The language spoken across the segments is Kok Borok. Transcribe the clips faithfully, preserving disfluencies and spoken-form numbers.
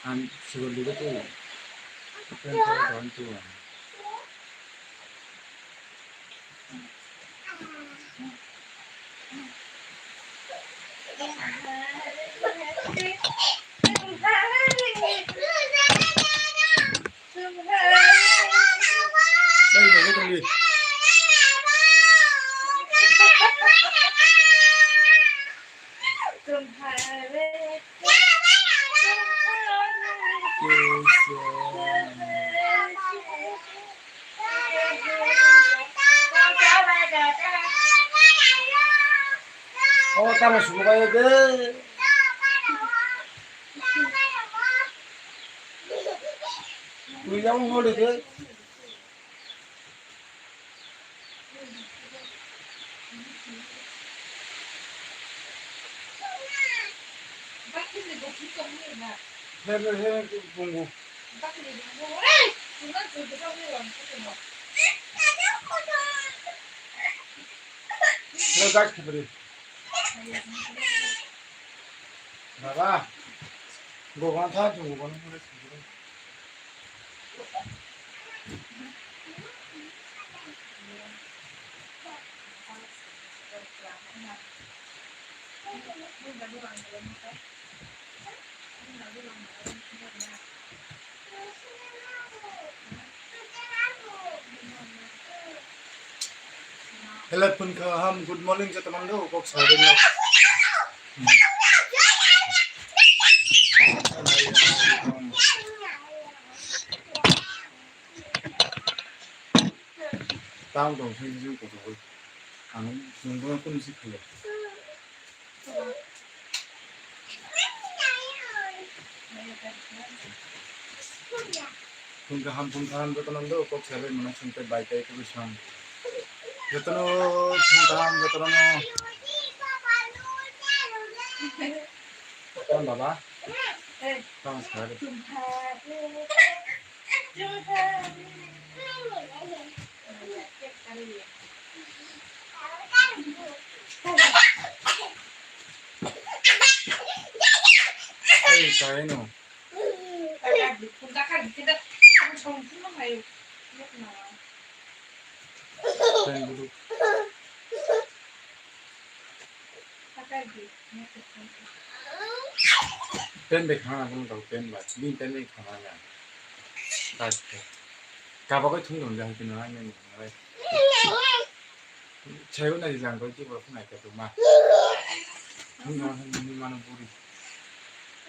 Ang sigol ligo tu. Pen khe don tu. Ei, loge tongdi. Oh, tamo subo kayo de. Twi jang holi de. He, he, he, bungo. He, gas khapri. Baba, gogon tha, gogon. Hello, phone kaham, good morning, joto mando, kok sawi no. Tang tong sing sing ko ko. Ang nungbo kun si khayo. Phone kaham, phone kaham, joto nando, kok sawi mano sung te bai tai ko sang. Joto no phone kaham, joto no. Kon baba? Tang sawi. Ei, kaino. Pen buduk. Pen bai khana, pen bai khana ya. Kaba koi thung dong jahai kino, ang nini nai. Chai na jang koi ki borok nai ka tuma. Thung dong ni mano buri.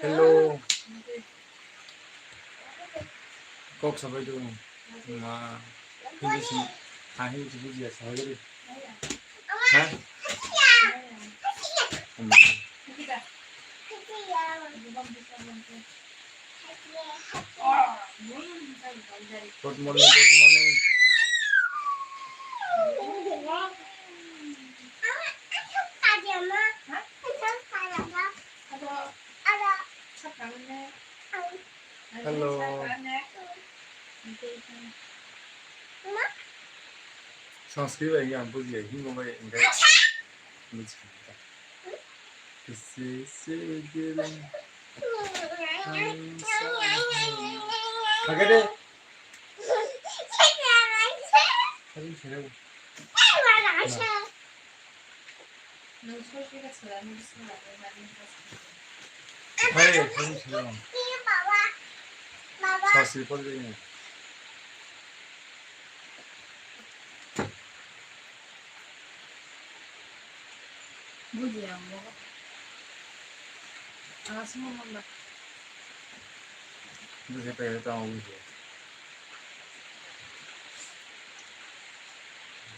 Hello. Kok sabai tu ma. Hindi si. Ha, hindi si bujiya sabai tu. Ha? Good morning, good morning. Hello. Sanskrit bai ang bujiya, Hindi bai ang bujiya. Kisi se dil. Kagade. Kagade. Hey, hey, hey. Sasi pon de. Buji ang bo. Ang asmo mangda. Buji pe ta buji.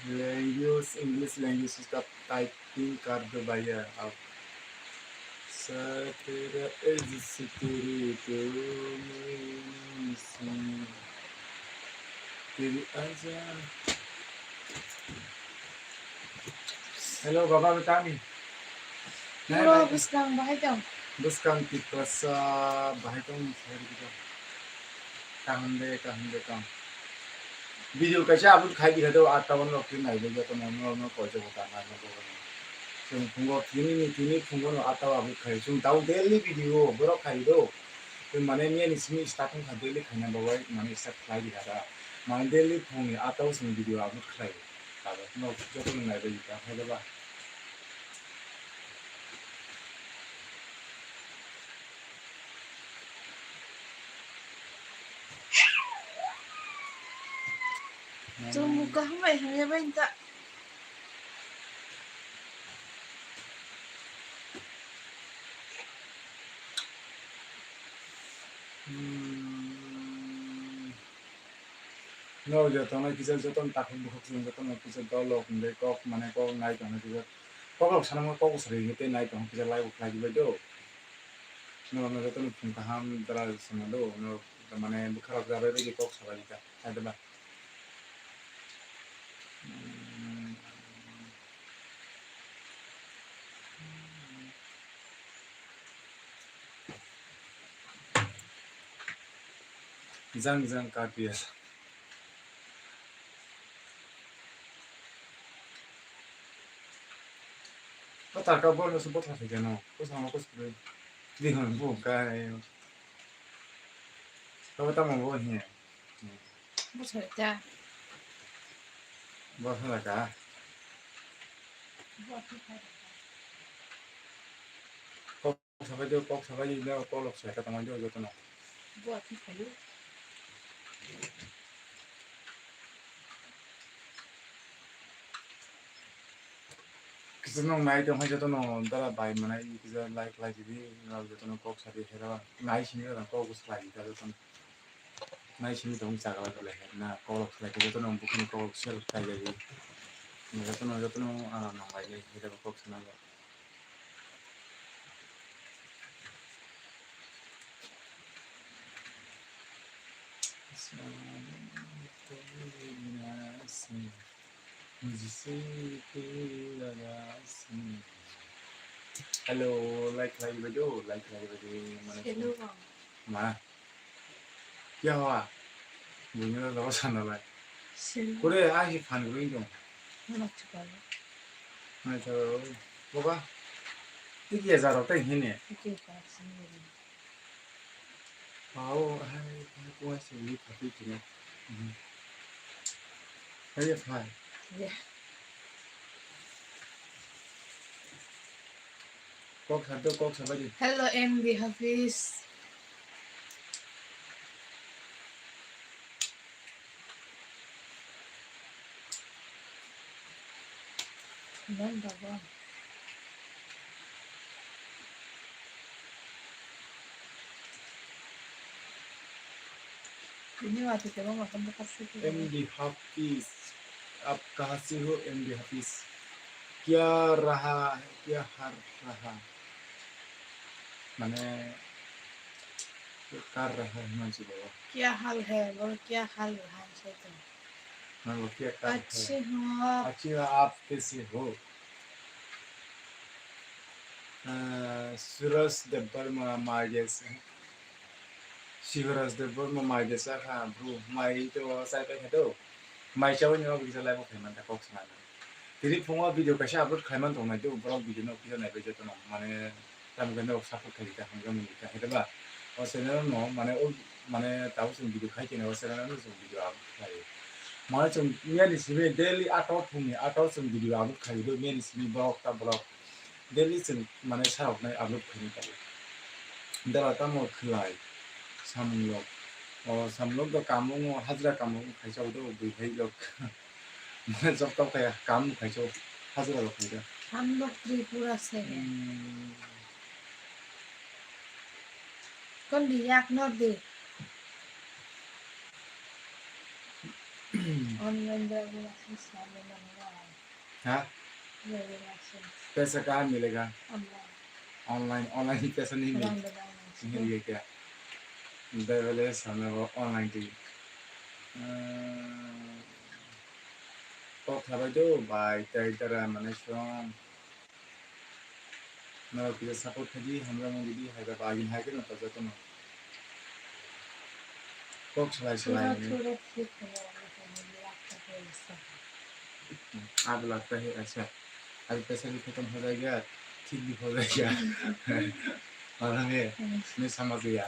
Language, English language ka typing kar do bhaiya aap. Sa tera is teri to maine nahi suni. Teri aja. Hello, baba, beta ni. Bro, bwskang bahai tong. Bwskang Tiprasa bahai tong, sari kita. Kaham de, kaham de, kaham. Video kaisa upload khai di kha do, atta wan rok tin nai do, joto no, no, no, koi joto ta nai, no, no, no. Chwng phungo tini ni, tini phungo no atta upload khai. Chwng tau daily video, borok khai do. Mane miyani simi start wngkha, daily khaina bagwi mane start khlai di kha da. Mane daily phungni ato chwng video upload khlai. Tabuk no joto no naibai di kha, hai da ba? Chwng kaham bai hamya bai ta. Hmm. No, jotono kisa jotono takhuk bukhuk chwng jotono kisa dolok hwnwi kok, mane kok nai tongna kisa kok rok sanama kok bwsari hwnwi tei nai tong kisa live khlai di bai do. No, no, jotono phung kaham dara swngo do, no, mane bwkha rok jabai bai di kok sabai di ta, hai da ba? Jang jang ka tiya. Ko ta ka bol su botha se jano. Ko sama ko su. Di hon bu ka. Ko ta mo bo hi. Bwsai ta. Bo sa ka. Kok sabai do, kok sabai do, kolok sai ka tongmani do jotono. Kisa nong nai tong hai jotono dara bai manai kisa like like di, nal jotono kok sadi hera nai sini jotono kok bus lai ta jotono. Nai sini tong chagla kole na kolok sai jotono bukini kok sel kai jai. Jotono jotono nong bai hera kok sana. Hello, like, like, video, like, like, video, mane hello, bang. Ma. Kya hua? Buino lo sana lai. Kore, ai, fan gurung dong. Mana chukalo. Mana chukalo. Boka. Tiki ya zaro, tai hini. Tiki ya zaro. Wow, hai, hai, kuwa se ni pati kine. Mhm. Hai, hai. Yeah. Kok sar do, kok sabai di. Hello, M D Hafiz. M D Hafiz, आप कहाँ से हो M D Hafiz? क्या रहा है, क्या हर रहा? Mane, कर रहा है, man si baba. क्या हाल है, बोलो, क्या हाल रहा है, saitan. Mane, क्या कर रहा है? अच्छे हो आप. अच्छे हो, आप कैसे हो? Ah, Suraj Debbarma, my guess. Shivraj Debbarma mai de cha kha, bro, mai to chai pai kha do. Mai chawi ni rok bisa live o phai man ta kok sana. Tini phungo video kaisa upload khai man tong nai do, borok video no kisa nai bai joto no, mane tam khe no support khai ta hangja mani ta hai ba. O channel no mane o mane tabo chwng video khai kene o channel no chwng video upload khai. Mane chwng miyani simi daily ato phungni ato chwng video upload khai do miyani simi borok ta borok. Daily chwng mane sarok nai upload khaini kari. Dara tamo khwlai samung lok. O samung lok do kamung o hajra kamung khaisa do bui hai lok. Mane job tok kaya kam khaisa hajra lok khaisa. Hamlok Tripura se. Hmm. Kon di yak nor di. Online driver license na le mane na. हाँ? Driver license. पैसा कहाँ मिलेगा? Online. Online, online पैसा नहीं मिलता. Online driver license. नहीं, ये क्या? Driver license हमें वो online थी. अ, तो खबर दो भाई, तेरी तरह मैंने सुन. Norok kisa support khaidi, hamjakmung ridi, hai ba bagwino hai kheno tabjak tono. Kok salai salai. थोड़ा, थोड़ा ठीक है, वो तो मुझे लगता है ऐसा। अब लगता है ऐसा। अभी पैसा भी खत्म हो जाएगा, ठीक भी हो जाएगा। और हमें, हम्म। मैं समझ गया।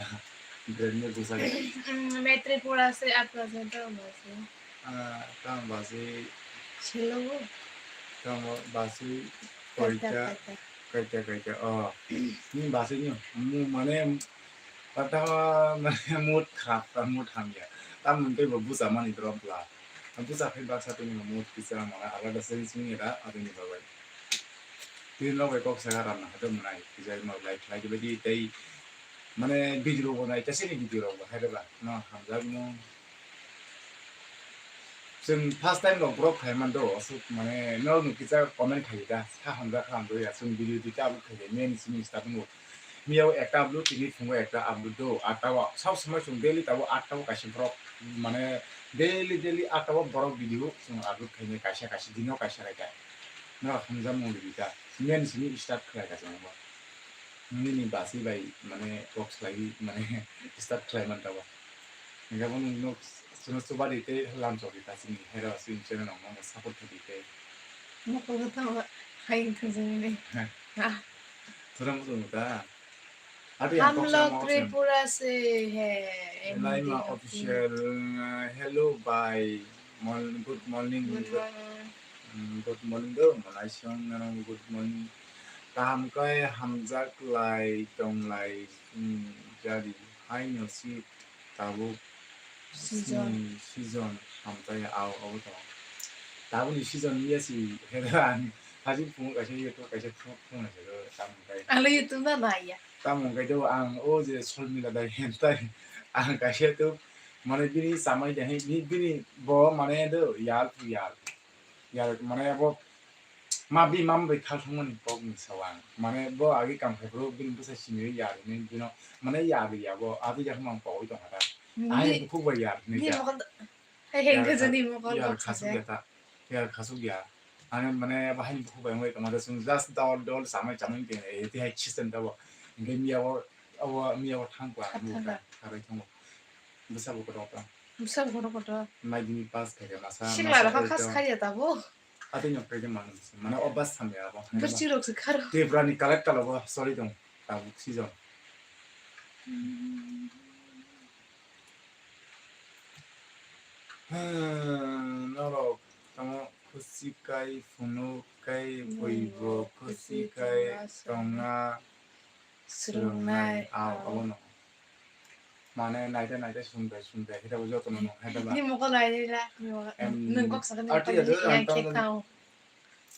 Grade ni bwsajak. Mm, matric pura se aat baje to baje. Ah, tamo baje. Silo bo. Tamo baje Kaita, koita. Kaita. Kaita, kaita. Oh. Ni baje ni. Mu mane, pata mane mood kharap, ta mood hamya. Tamo tei bo bwsa mani drop la. Bwsa khai baksa tini mood kisa mane alada se sini ra adini babai. Tini rok bai kok saka ramna hado mwnai. Kisa no like, like, like, tei mane video bo nai, ta sini video rok bo hai reba. No hamjak mo. Chwng first time rok vlog khai man do, aswk mane norok no kisa comment khai da, sa hamjak kha hamjak ya, chwng video duita upload khai da, main simi starting o. Miyao ekta upload, tini phungo ekta upload do, atta o, sob somoi chwng daily tabo atta o kaisa vlog, mane daily, daily atta o borok video chwng upload khai nai kaisa, kaisa dino kaisa raida. Norok hamjak mung rwdi ta, main simi start khlai ka chwng bo. Nini basi bai mane vlog khlai mane start khlai man tabo. Hingke bo nwng nuk chwng chuba di tei lam chok di ta chini hero chini channel rok no support khai di tei. Mokol khe tamo hai wngkha jani de. Heh. Ah. Thura muchung ta. Ati yang kok Hamlo sama Tripura se hai. Laima official, uh, hello bye. Mor-, good morning. Good morning. Mm, good morning do. Malai song nang good morning. Kaham kai hamjak lai tong lai, mm, jari. Hai no si. Tabuk season. Season hamtai au au to. Tabuk ni season ya si hera ani. Haji phung kaisa YouTube kaisa phung phung na sero tamung kai. Alo YouTube na na ya. Tamung kai do ang o je Solmila dai hentai. Ang kaisa tu mane bini samai dai bini bo mane do yar yar. Yar mane abo Ma bi mam bai khal thangmani kok ni sawang. Mane bo agi kam khai phuru bini bwsa simi ya ri ni bino mane ya ri ya bo abi jak mang kok oi tong kha ta. Ai bukhuk bai ya ri ni ni ka. Mokol hai hai Ya gajani kha-, mokol ya kok khasuk saja. Ya ta. Ya khasuk ya. Ani mane bahai bukhuk bai wngwi tong kha ta chwng just dol dol samai chamai tong e ti hai system ta bo. Hingke miya o abo miya o thang kwa Kha thang ka. Kharai thango. Bwsa bo kotor ta. Bwsa bo kotor kotor. Mai dini pass khai ka masa. Sikla masa rok kha khas ekdom. Khai ya ta bo. Atwi nok kaijakmani se, mane o bus hamya abo. Bwrwi rok se kharo. Tripura ni collector abo sori tong, tabuk season. Hmm, norok tamo khusi kai, phunuk kai, hmm, buibo khusi khusi kai, kai, tonga, tonga, swrwngnai, swrwngnai, ah, ah. Abono. Mane naite naite sumde sumde hita bo joto no nong hita ba. Ni mokol bai ni la, ni mokol. Em, nwng kok sakani arti mokol ya ni do, yang ang khek tang thang.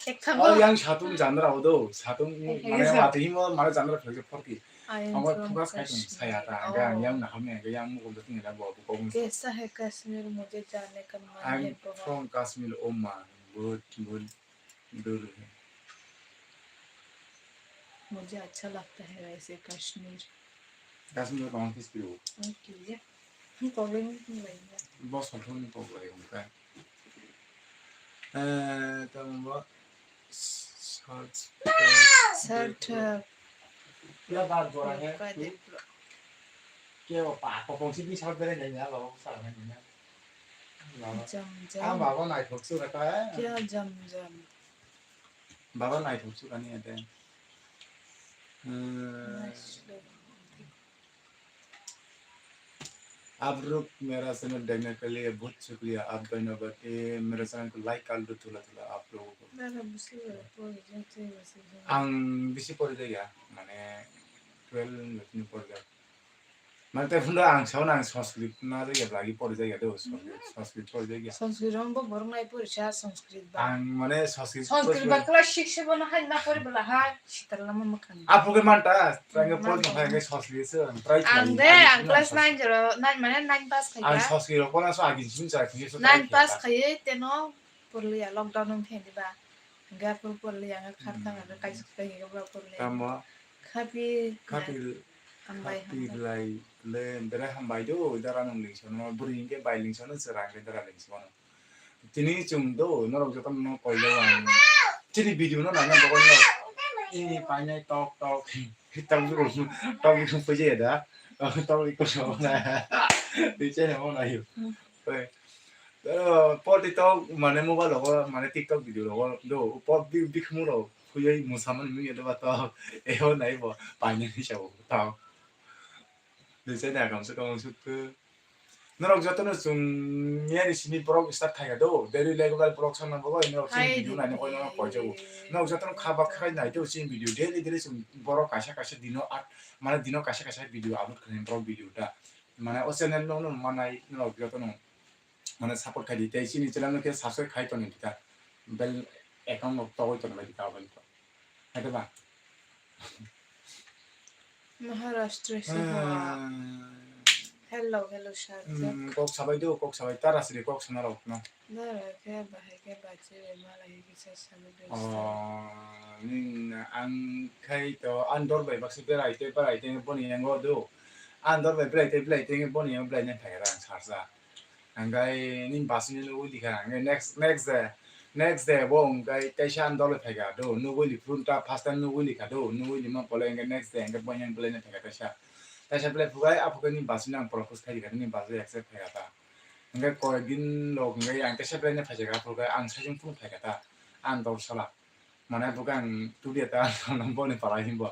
Khek thang. Oh, yang satung jandra odo, satung. Eh, mane eh, mati himo mane jandra phai phorki. Ang focus khai tong saya ta, oh. Ang yang na hamne, yang mokol do tingla bo bo kong. Kaisa hai Kashmir mujhe jaane ka man hai bahut. I'm from Kashmir, oh man, bahut bahut dur hai. Mujhe acha lagta hai waise Kashmir. Kashmir ko kis piyo? Kok lai, kok lai. Boss ko phone kok lai hum ka. Eh, tamo bo search. Search. Kya baat bol raha hai? Kya wo pa ko kong si bhi search kare nahi na, baba ko search nahi na. Baba. Jam jam. Ah, baba naithok su rakha hai. Kya jam jam? Baba naithok su kani ate. Hmm. Nice. आप लोग मेरा चैनल देखने के लिए बहुत शुक्रिया, आप दोनों के मेरे चैनल को लाइक कर दो थोड़ा थोड़ा आप लोगों को। Ang bisi pori jaya, mane twelve ni pori jaya. Mane tei phunda ang sao na ang Sanskrit na jaya lagi pori jaya do, Sanskrit, Sanskrit pori jaya. Sanskrit rong bo borok nai pori sa Sanskrit ba. Ang mane Sanskrit Sanskrit pori ba class six se bono hai na pori bwla hai sitar lama mwkhang. Apo ke manta, trai ke pori hai ke Sanskrit se ang try. Ang de ang class nine jero nine mane nine pass khai. Ang Sanskrit rok bono so agin sim sa khai so nine pass khai teno porliya lockdown wng theng di ba. Gapur porliya ang khar thang ang kaisuk thang ke bro porliya. Tamo. Khapi. Khapi. Hambai, khapi hambai. Belai le bere hambai do, dara nung lingsono, bwrwi hwnkhe bai lingsono, chwra hwnkhe dara lingsono. Tini chwng do, norok jotono no koijago ang. Chini video no naina bagwi no. Ini painai tok tok. Tok bikol, tok bikol pui jaya da. Tok bikol sama na. Di channel mo na yo. Oi. Oro poti tok mane mobile rogo mane TikTok video rogo do pot bi bikhumu rok khuyoi musamani mungya doba tok eho nai bo painani sabo tok. Twi chai da kamsa kamang sukhu. Norok jotono chwng miyani simi borok start khai do. Daily regular borok sana bo norok chini Hai video nai nokoi norok koi jago. Norok jotono kha ba khai nai do chini video. Daily daily chwng borok kaisa kaisa dino at, mane dino kaisa kaisa video upload khai borok video da. Mane o channel no no manai norok jotono mane support khai di. Tei chini channel no khe subscribe khai toni di ta. Bell account no togoi toni di ta bani to. Hai da ba? Maharashtra se hwa. Hmm. Hello, hello, Sharjak. Hmm, kok sabai do, kok sabai. Tara siri kok sana rok no. Dara khe bahai khe bachi bai malai kisa sabai do. Oh, ning ang khai to andor bai baksa berai te berai te boni yango do. Andor bai berai te berai te boni yango berai nang khai rang sarsa. Hingke nini basini nugui likha, hingke next, next day, next day bo hingke teisa ang dole phaikha do, nugui li phuru ta first time nugui likha do, nugui lima pole hingke next day hingke bo yang belai no phaikha teisa. Teisa belai phukai, aphuru nini basini ang propose khai likha, nini basi accept phaikha ta. Hingke koi din rok hingke ang teisa belai no phaikha, aphuru ang sajung phuru phaikha ta, ang dol sala. Mane bo khe ang tudia ta boni pala himbo.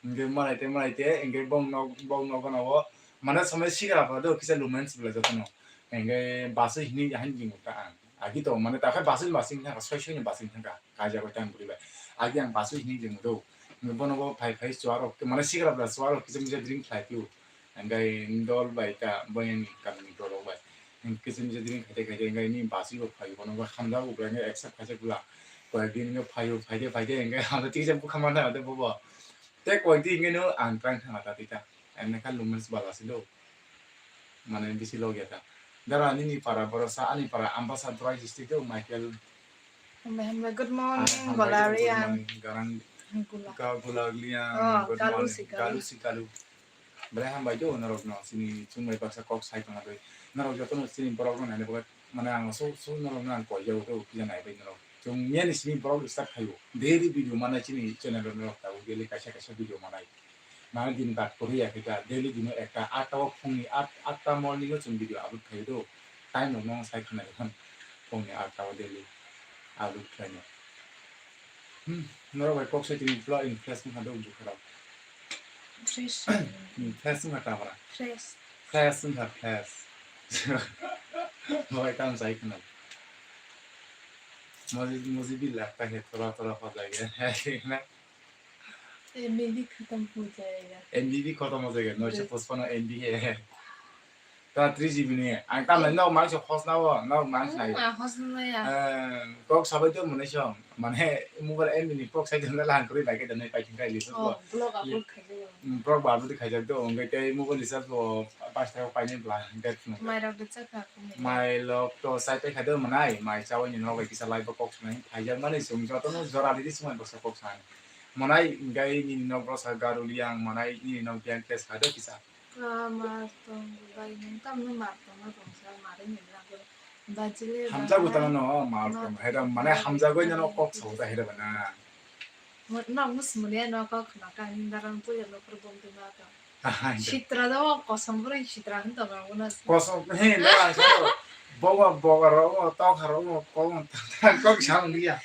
Hingke malai te malai te hingke bong nok, bong nok gana o. Mane somoi sikra pala do kisa lumens bela jotono. Hingke basui hini hain jing ta ang. Agi to mane ta khe basui basui thangka soi soi ni basui thangka. Kaja ko tang buri bai. Agi ang basui hini jing do. Hingke bono bo phai phai chuarok mane sikra pala chuarok kisa misa drink khlai piu. Hingke dol bai ta boyang ni kamni borok bai. Kiching kiching khaite khaite hingke nini basui bo phai bono bo hamjak bo hingke accept khaijak bwla. Koi din hingke phaio phaide phaide hingke hamjak tiksa bwkha manta hingke bobo. Tei koi din hingke no ang tang thangma ta tita. Emne kha lumens bala si do. Mane bisi logya ta. Dara nini para borok sa ani para Ambasa Brai district do Michael. Hambai hambai, good morning, Balarian. Garang Gula. Ga Gula Liang, oh, good morning. Galu si galu. Galu si galu. Belai hambai do norok no chini chwng bai baksa kok sai tongna bai. Norok joto no chini borok no nai bai mane ang so so norok no ang koi jago do kisa nai bai norok. Chwng miyani simi borok start khaio. Daily video manai chini channel o norok tabuk daily kaisa kaisa video manai. Mane din bad kwrwi ya khe ta daily dino ekta atta o phungni at, atta morning o chwng video upload khaio do. Time rok no sai khna phungni atta o daily upload khlaino. Hmm, norok bai kok sai tini pura impress wngkha do bwkha rok. Fresh. Impress wngkha ta bara. Fresh. Fresh wngkha fresh. Bo bai tam sai khna. Moji moji bi lagta hai tora tora ho jai hai na. M B bi khatam ho jai ga. M B bi khatam ho jai ga. Noisho pochpanno M B hai. Ta three G B ni. Ang tamle nok mangso khosna o, nok mangso nai. Ma khosna ya. Eh, kok sabai to mone song. Mane mobile M B ni kok sai jona lang kuri bai ke dane pai thingkai li. Oh, vlog upload khai jago. Mm, vlog ba upload khai jak do. Ongke tei mobile recharge bo pash taka pai ni bla. Mai rok de chakha kumi. Mai lok to sai pai khai do manai. Mai chawai ni nok bai kisa live bo kok sanai. Khai jak mani song joto no jora di di sumai baksa kok sanai. Manai gai ni nok bro sa garu liang manai ni nok biang test khai do kisa. Ah, mar tong bai nung tam no mar tong no tong sa mare ni na ko. Bajile hamjago bana tano no mar no tong hai da mane hamjago no kok sa da hai da bana. Mo no mus mune no kok na ka ni darang tu ya no problem tu na ka. Sitra da o kosom bro sitra han to ba unas. Kosom he na sa. Bogo bogo ro mo to kharo mo ko mo ta kok sa ngi ya.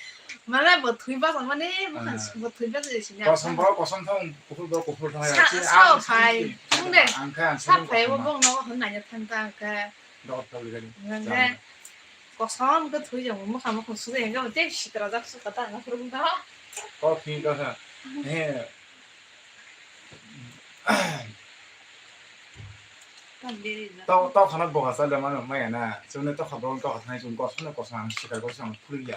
Mane bo thui ba mane mo kan bo thui ba je sinya. Kosom bro kosom thong kuphur bro kuphur thong ya. Sa phai. Ang kha ang sa phai bo bong no hon na ya thang ta ang kha. Dok thok gani. Nge kosom ko thui jong mo kha mo khum su de nge te sitra jak su kata ang phur bong ta. Ko khi ko ha. He. Tokha no boha chale mano maya na. Chwngno tokha borok tokha thani chwng kosom no kosom ang sikar kosom ang phulya.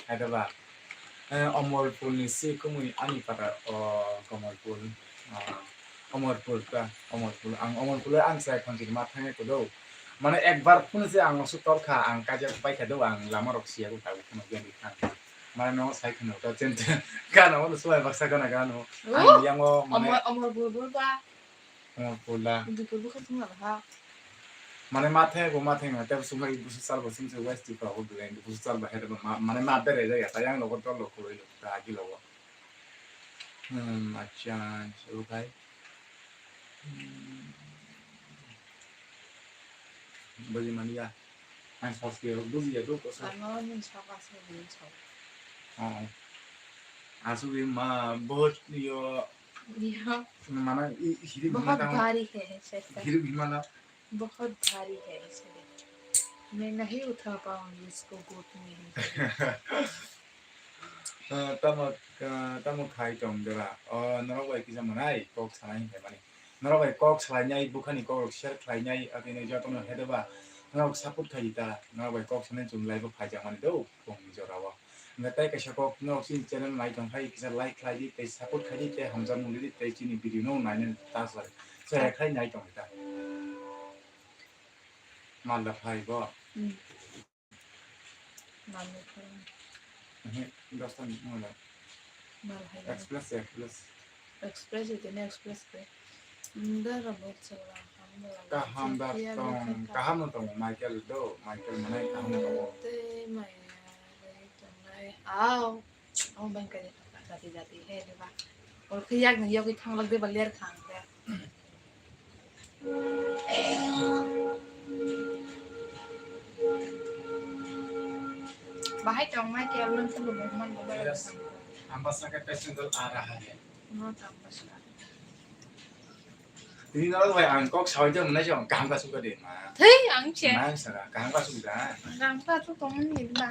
Hai da ba. Eh, Omorpur ni si kumui ani pata o Komorpur. Ah, Omorpur ka, Omorpur. Ang Omorpur ang sai khon ma thangya kudo. Mane ekbar phone se ang osu torkha ang kaja paikha do ang lama rok siya ko tabu phone gyan thang. Mane no sai khon ka chen gana o suai baksa gana gano. Ang yango mane Omor Omorpur ba. Omor Pula. Dukhe bukhe thung nang ha. Mane ma theng bo ma theng te sumai busu sal bo sumse west ti pa bo dure busu sal ba hede ma mane ma bere ja ya ta yang logo dol lo khuloi lo ta agi logo. Hmm, acha, so kai. Hmm. Buji mani ya. Ang sos ke buji ya do ko sa. Ano ni sa ka se ni sa. Oh. Asugwi ma bahut yo Yo, mane i, i hiri बहुत bhimala tamo. भारी है, है sir. Hiri bhimala. बहुत भारी है, है सर। मैं नहीं उठा पाऊंगी इसको गोद में। Eh, tamo, eh, tamo khai tong dera. O, norok bai kisa manai, kok sanai hinkai mani. Norok bai kok salainai, bukhani kok rok share khlainai, atini jotono hedoba. Norok support khai ta, norok bai kok sanai chung live o phaijak mani do, phungni jorao. Hingke tei kaisa kok norok chini channel nai tong khai kisa like khlai di tei support khai di tei hamjakmung di tei chini video no nainani ta sai. Chaya khai nai tong ta. Malda phai bo. Hmm. Malda phai. Ehe, dos ta ni malda. Malda phai. Express, express. Express itu ni express ke. Kaham da tong, kaham no tongo, Michael do, Michael manai kaham no tongo. Tei maya rwi tongnai. Au, au bangkari dati dati he diba. Ol khe yak ni yogwi thanglak diba ler khang khe. Bahai tong Michael nang sabo man ko ba. Ambasa ka passenger aa raha hai. No tang basa. Tini norok bai ang kok sawi tong nai song kaham ka sukha de ma. Thei ang che. Ma sara kaham ka sukha. Kaham ka suk tong ni ba.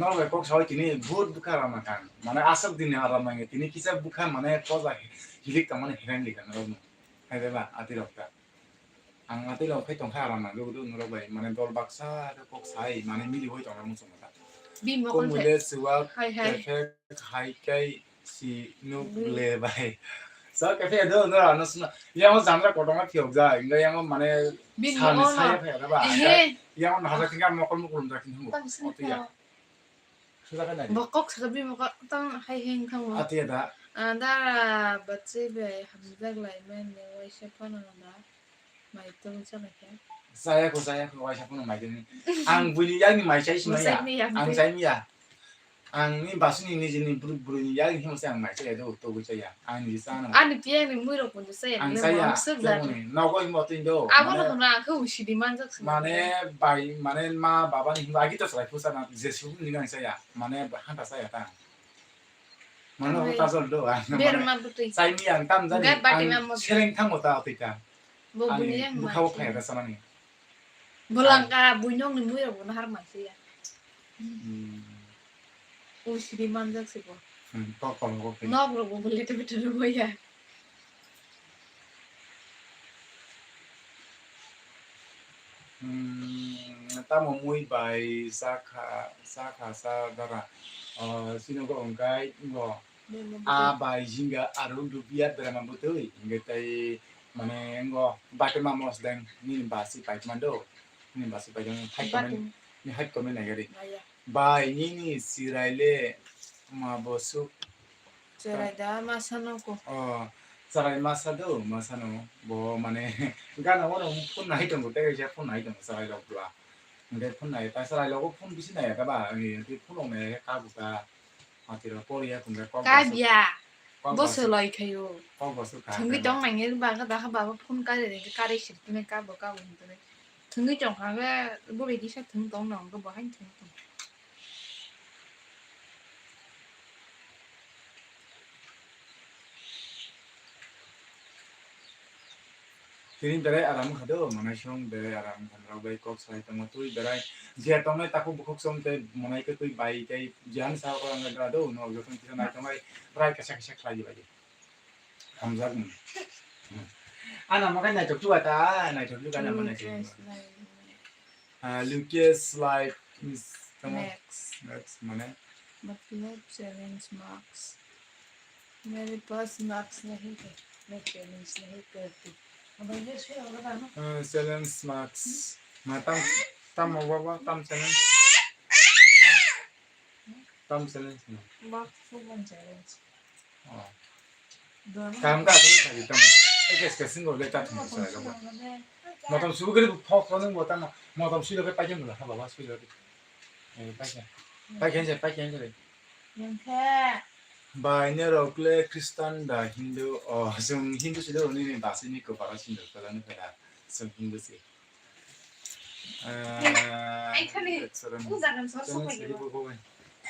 Norok bai kok sawi tini bhut bwkha rama kang. Mane aswk din ni aram nange tini kisa bwkha mane koja hilik tong mane hiran lik ang norok no. Hai de ba ati rok ta. Ang atwi rok khai tongkha aram nang lugu norok bai mane dol baksa khe kok sai mane mili hoi tongna muchung ta. Bini mokol khe. Kumule suwak hai, hai. Kefek hai kai si nuk le bai. Sa kefek do no ano suna. Yang o jamra kotong a phiyok ja inga yang o mane bini sani mokol saya no. Phaya da ba. Ehe. Yang o naha ja khinga mokol mukul ja khin hungo. Tang sini otiya. Phaya. Suda ka nai. Bokok sa bini mokol tang hai heng thang mo. Atiya da. Ada bachi be hamjak lai men ne waisa phano na. Mai tong chana khe. Chaya ko, chaya ko, waisa phano mai tong. Ang buini yakni mai chai si maya. Ang chai maya. Ang ni basuni nijini bru-, bruni yakni himo se ang mai chaya do, to gwi chaya. Ang ni sana. Ani piya ni mui rok punju chaya. Ang chaya. Nogo himo tin do. Abo no hwnna ang khe usidi manjak se. Mane bai, mane ma baba ni himo agi to chaya phusa na, je su ni gang chaya. Mane hanta chaya ta. Mano ta jol do ang. Ber ma butui. Chai mi ang tam jani. Gat bati ma mo. Sereng thango ta twi ta. Bo buni yang ma. Bukha bo phaya da samani. Bolangka buinong ni mui rok bo nahar ma se ya. Hmm. O sidi manjak se bo. Hmm, to kom ko. Nok rok bo buli to bitu bo ya. Hmm, tamo mui bai sakha, sakha sa dara. Oh, sino go ongkai ngo. A bai jinga aro dubia berama butui. Inge tai mane ngo bate ma mos deng ni basi pai mando. Ni basi pai deng hai komen. Ni hai komen nai gari. Bai nini sirai le ma bosuk. Cherai da masa no ko. Oh, cherai masa do, masa no. Bo mane gana wono phone nai tongo, tei kaisa phone nai tongo, cherai rok bla. Hingke phone nai, ta cherai logo phone bisi nai ta ba, ani phone rok nai ka bu ka. Mati rok por ya kun ka. Ka biya. Bo soloi khayo. Kok bo su ka. Thungwi tong nang ba ka da ha ba phone ka re ka re sir tine ka bo ka bo tine. Thungwi tong kha ga bo re di sa thung tong nang ko bo hain thung tong. Tini berai aram kha do, manai song berai aram kha, norok bai kok salai tongo, twi berai je tongnai takhuk bukhuk song tei manai khe twi bai tei jehan sa ko ang gra do, norok jokhon kisa nai tongnai berai kisa kisa khlai di bai di. Hamjak ni. Ana makai naitok tu ata, naitok tu kana manai. Ah, Lucas like is tamo. Max. Max mane? मतलब challenge marks। मेरे pass marks नहीं है, मैं चैलेंज नहीं करती। अब ये से होगा ना? Ah, challenge marks. Ma tam, tam mo baba, tam challenge. Tam challenge no. Marks full on challenge। Oh. Kaham ka aswk thagi tamo. Eke ske singo le ta thung sa ga. Motom subu gele phok phok nang bo tamo. Motom sulo ke paikhe mula ha baba sulo ke. Eh, paikhe. Paikhe je, paikhe je. Yang khe. Bai ne rok le Christian da Hindu. Oh, jung Hindu sulo ni ni basi ni ko para sindu kala ni kala. Jung Hindu si. Eh, ai khani. Ujagan so so.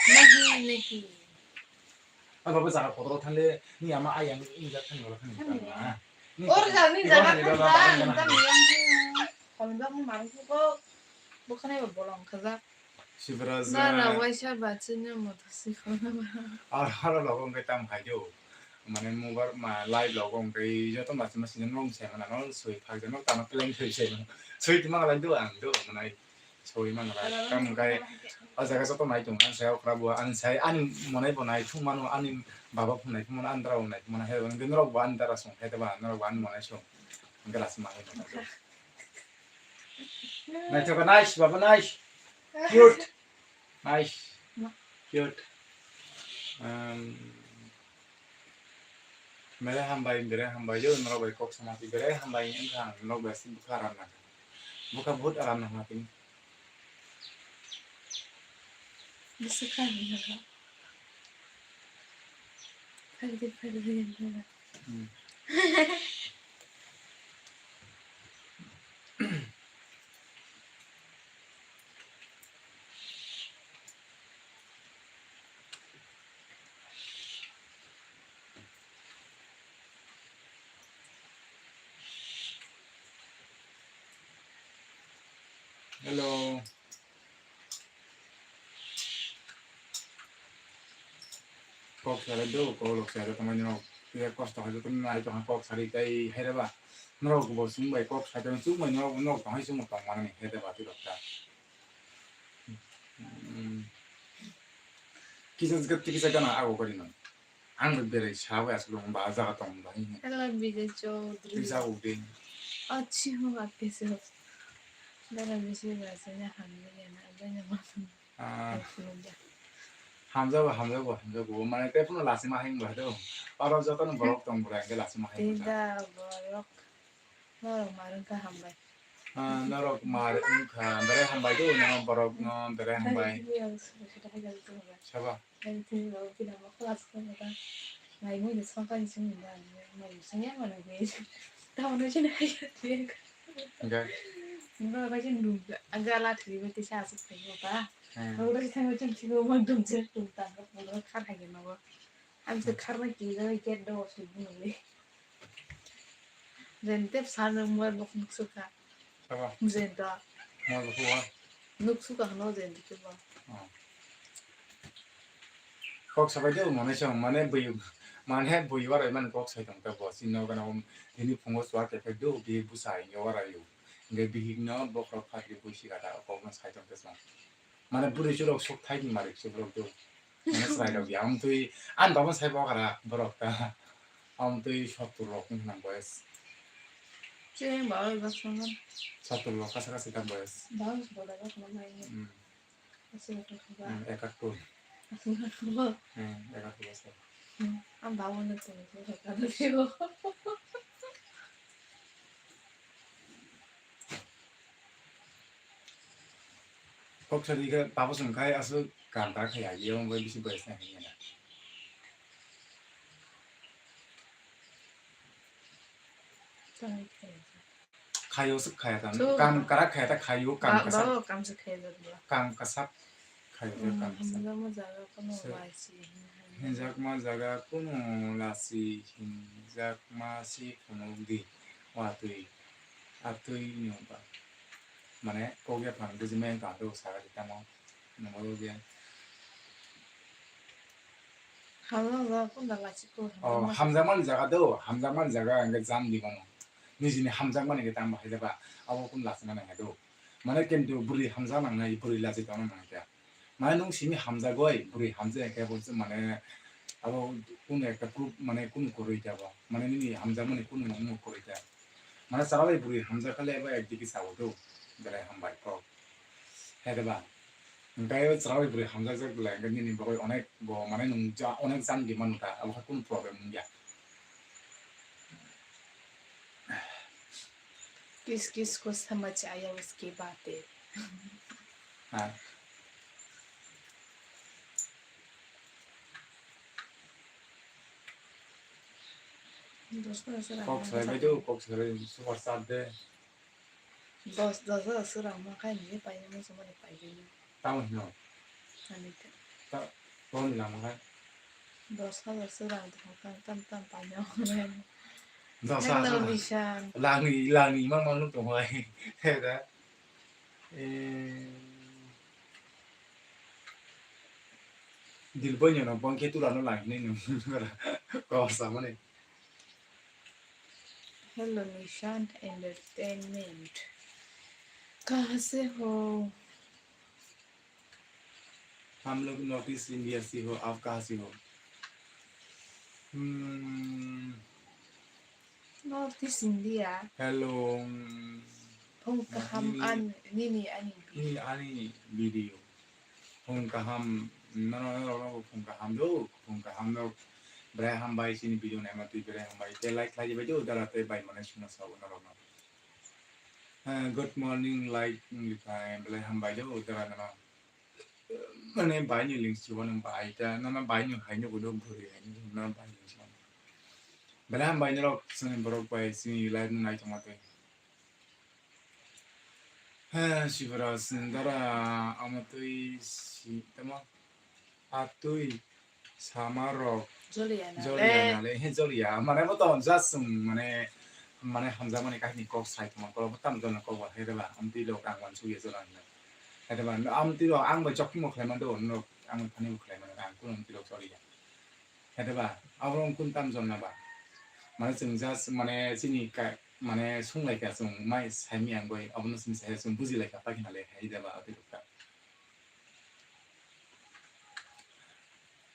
Nahi, nahi. Ang baba jaga kotor thale ni ama ayang injak thani wala thani tang na. Or jani jaga thang jang tang yang. Kami bang maru ko bokane bolong khaja. Sibraj na na waisa bachini moto si khona ba. Ar haro logo ngai tam hai do. Mane mubar ma live logo ngai joto ma ma sini nong sai mana no soi phak jano tama plan soi sai mana. Soi tuma lai do ang do manai. Soi mana lai. Kam ngai o jaga joto nai tong ang sai okra bo ang sai ani monai bo nai thung mano ani baba phung nai thung mano ani dara bo nai thung mano hai bo ngai norok bo ani dara song hai ba norok bo ani monai song. Ngai lasi ma hai. Naithoka nice, baba nice. Cute. Nice. Cute. Um, mere hambai, bere hambai, yo norok bai kok sama ti bere hambai wngkha ang norok bai si bukha aram nangkha. Bukha bahut aram nangkha tini. Bisi kha ni nangkha. Phaidi, phaidi, phaidi, phaidi. Hmm. Hello. Kok salai do, kok lok salai tongmani rok. Tei kosto hai joto nai tong kok sari tei hai reba. Norok bo sung bai kok sai tong sung bai norok norok tong hai sung tong mani hai reba tei rok ta. Hmm. Kisa kisa gana ago kari no. Ang bai berai sa bai aswk ba jaga tong ba. Hello, Bijay Chaudhary. Kisa ugde. Achi ho aap kaise ho? Dada bisi ba sa ya hamle ya na, abai na ma. Ah. Hamjago, hamjago, hamjago. Mane, tei phano lachima hai wngbo hai do. Oro jotono borok tong bwrwi hwnkhe lachima hai wngkha. Tei da borok. Norok mar wngkha hambai. Ah, norok mar wngkha. Bwrwi hambai do, norok borok no bwrwi hambai. Saba. Hingke? Ang gala thwi bai tisa aswk phai o ba. Hmm. Ang bai thangwi chwng thwigo ma dum je tum ta ko pura khar hai no. Ang se khar na ki ga gate do su bu le. Jen tep sa no mo bo nuk su ka. Sabo? Jen do. Mo bo wa. Nuk su ka no jen ke ba. Oh. Kok sabai de mane chong mane bui mane bui warai man kok sai tong ta bo si no gana um tini phungo swa ke pe do bi bu sai nge warai u nge bihik no bokhorok phat ke bui si kata kok no sai tong ta chong mane buri churok sok thai ni marik churok do mane sai rok ya um tui an baba sai bo kara borok ta um tui sottur rok nang boyes. Che ba oi ba song. Sottur rok kasa kasa ta boyes. Ba oi ba ba song. Hmm. Aswk wngkha ba? Hmm, ekattor. Aswk wngkha ba? Hmm, ekattor bosor. Hmm, ang ba wngkha tong, wngkha tong. Kok sari khe babo song khai aswk kam ta khai agi, omo bai bisi boyes nai hinwi na. Tong khai. Khayo se khaya ta. So, kam kara khaya ta khayo kam ba-, kasa. Ba, kam se khaya ta ba. Kam kasa khayo ta. Hmm, kam kasa. Hamjakma jaga kuno lasi hinjakma jaga kuno lasi hinjakma si phunuk di. Watwi. Atwi ni ba. Mane kogya phan buji men ta do sa di tamo. Nunggo je. Hamjakma jaga kunda lachiko. Oh, hamjakmani jaga do, hamjakmani jaga hingke jam di mano. Nijini hamjakmani hingke tang bahai jaba, abo kun lachimani hingke do. Mane kintu bwrwi hamjak nangnai, bwrwi lachi tongna nangkhe. Mane nung simi hamjagoi, bwrwi hamjak hingke bo mane abo kunu ekta proof mane kunu kwrwi khe abo. Mane nini hamjakmani kunu nungno kwrwi khe. Mane chwrabai bwrwi hamjak khe le abo ekdigi sao do, belai hambai kok. Hai de ba? Hingke o chwrabai bwrwi hamjakjak belai, hingke nini bagwi onek bo mane nung ja-, onek jani demand wngkha, abo khe kunu problem wngya. किस किस को समझ आया उसकी बातें। Ha. Kok salai bai do, kok salai super chat de. Dos, dos, dos, sura mo khai ni pai ni mo sumani pai ni. Tamo hino. Ani te. Ta, tamo ni lama khai. Dos hajar se rang tong kha, tam tam paina hwnwi. Dos hajar. Hello, Nishan. Langwi, langwi ma mangno tong hai. Heda. Eh. Dilboi nyono bongkhe tulano langwi nai nung. Kor samani. Hello, Nishan Entertainment. कहाँ से हो? हम लोग north east India से हो, आप कहाँ से हो? Hmm. North East India. Hello. Phung kaham nini, an, nini ani video. Nini ani video. Phung kaham, no, no, no, no, phung kaham do, phung kaham do. Brai hambai sini video naima twi brai hambai. Te like khlai bai do, dara te bai mane suna sa uno rok no. Eh, good morning, like, mm, brai hambai do, dara no. Mane bai ni link si uno bai ta, no, no, bai ni hai no, uno buri hai no, no, bai ni si uno. Brai hambai no rok, sini borok bai, sini live no nai tongma twi. He, Sibaraj, dara, amo twi si, tamo, a twi sama rok. Joliya na joliya le. Na le, he, joliya. Mane bo to just, um, mane, mane hamjakmani kahini kok sai tongma, kok bo tam jolna kok bo, he, reba, amtwi lok ang wan suya jola hinna. He, reba, amtwi lok ang bai chokki mo khlai mando, no, ang bai phani mo khlai mando, ang kuno amtwi lok joliya. Hede ba, abo wng kun tam jonna ba. Mane chwng just mane chini ka, mane sung lai kha chwng mai sai mi ang bai, abono chwng sai chwng buji lai kha, pakina le hai da ba, ati rok ta.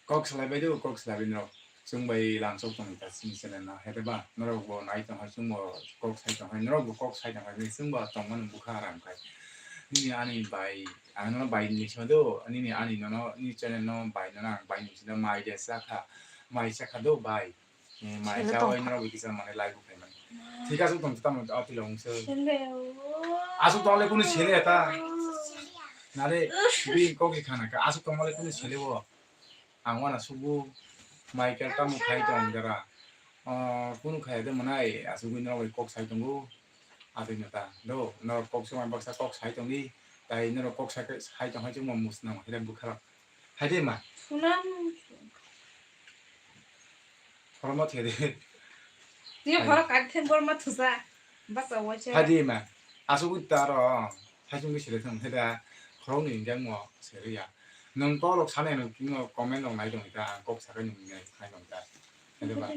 Kok salai bai do, kok salai bai norok. Chwng bai lam sok tong kha chini channel no, hede ba, norok bo nai tong kha, chwng bo kok sai tong kha, norok bo kok sai tong kha, chwng bo tong mani bukha ram kha. Nini ani bai, ang no bai ni sima do, nini ani no, no, ni channel no bai no, ang bai ni sima mai de sa kha. Mai chakha do bai. Eh, mai chawai norok kisa mane live bo khaimani. Thik aswk tong tamo a pilong se. Aswk tong le kunu sele ta. Nare bi kok ki khana ka aswk tong le kunu sele bo. Ang wana subu Michael tamo khai tong dara. Ah, kunu khai de manai aswk norok kok sai tongo. Atwi neta do norok kok suma baksa kok sai tongdi. Tai norok kok sai tong hai chuma musna hire bukharok. Hai de ma. Sunam. Khorokma thede. Ni khorok kar then bor ma thusa. Basa wacha. Hai de ma. Asuk taro. Hai chung sele thang theda. Khorok ni jang mo sele ya. Nang kolok sane nang kino comment nang nai dong ta. Kok sakai nang nai khai dong ta. Hai de ma.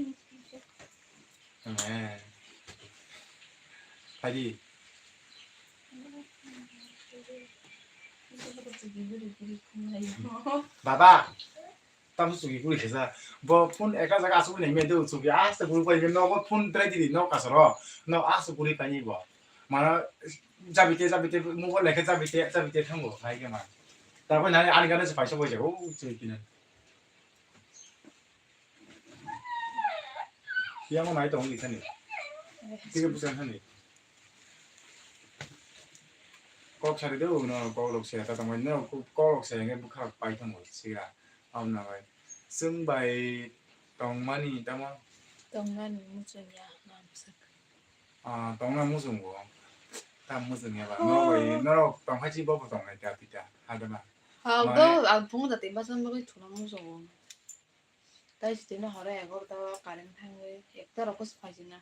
Ane. Hai de. Baba, tamo sugi kuri kesa. Bo phone eka jaga asuk ni me do sugi asta guru pai no bo phone try di no kasaro. No asuk guri pani bo. Mana jabite jabite mobile lekhe jabite jabite thango hai ke ma. Tabo nani ani gana se paisa bai jago sugi kina. Yang nai tong di sani. Tiga bukan sani. Kok sari do no kok lok se ta tong no kok lok se nge bukha pai tong siga. Am na bai. Sung bai tong mani tamo. Tong mani muchung ya mam sak. Ah, tong na muchung bo. Ta muchung ya ba. No bai no tong hai chi bo tong nai ta pita. Ha da ma. Ha do al phung da te ba san bo thuna muchung bo. Tai sitino horo egarota o current thangwi ekta rokho se phaisina.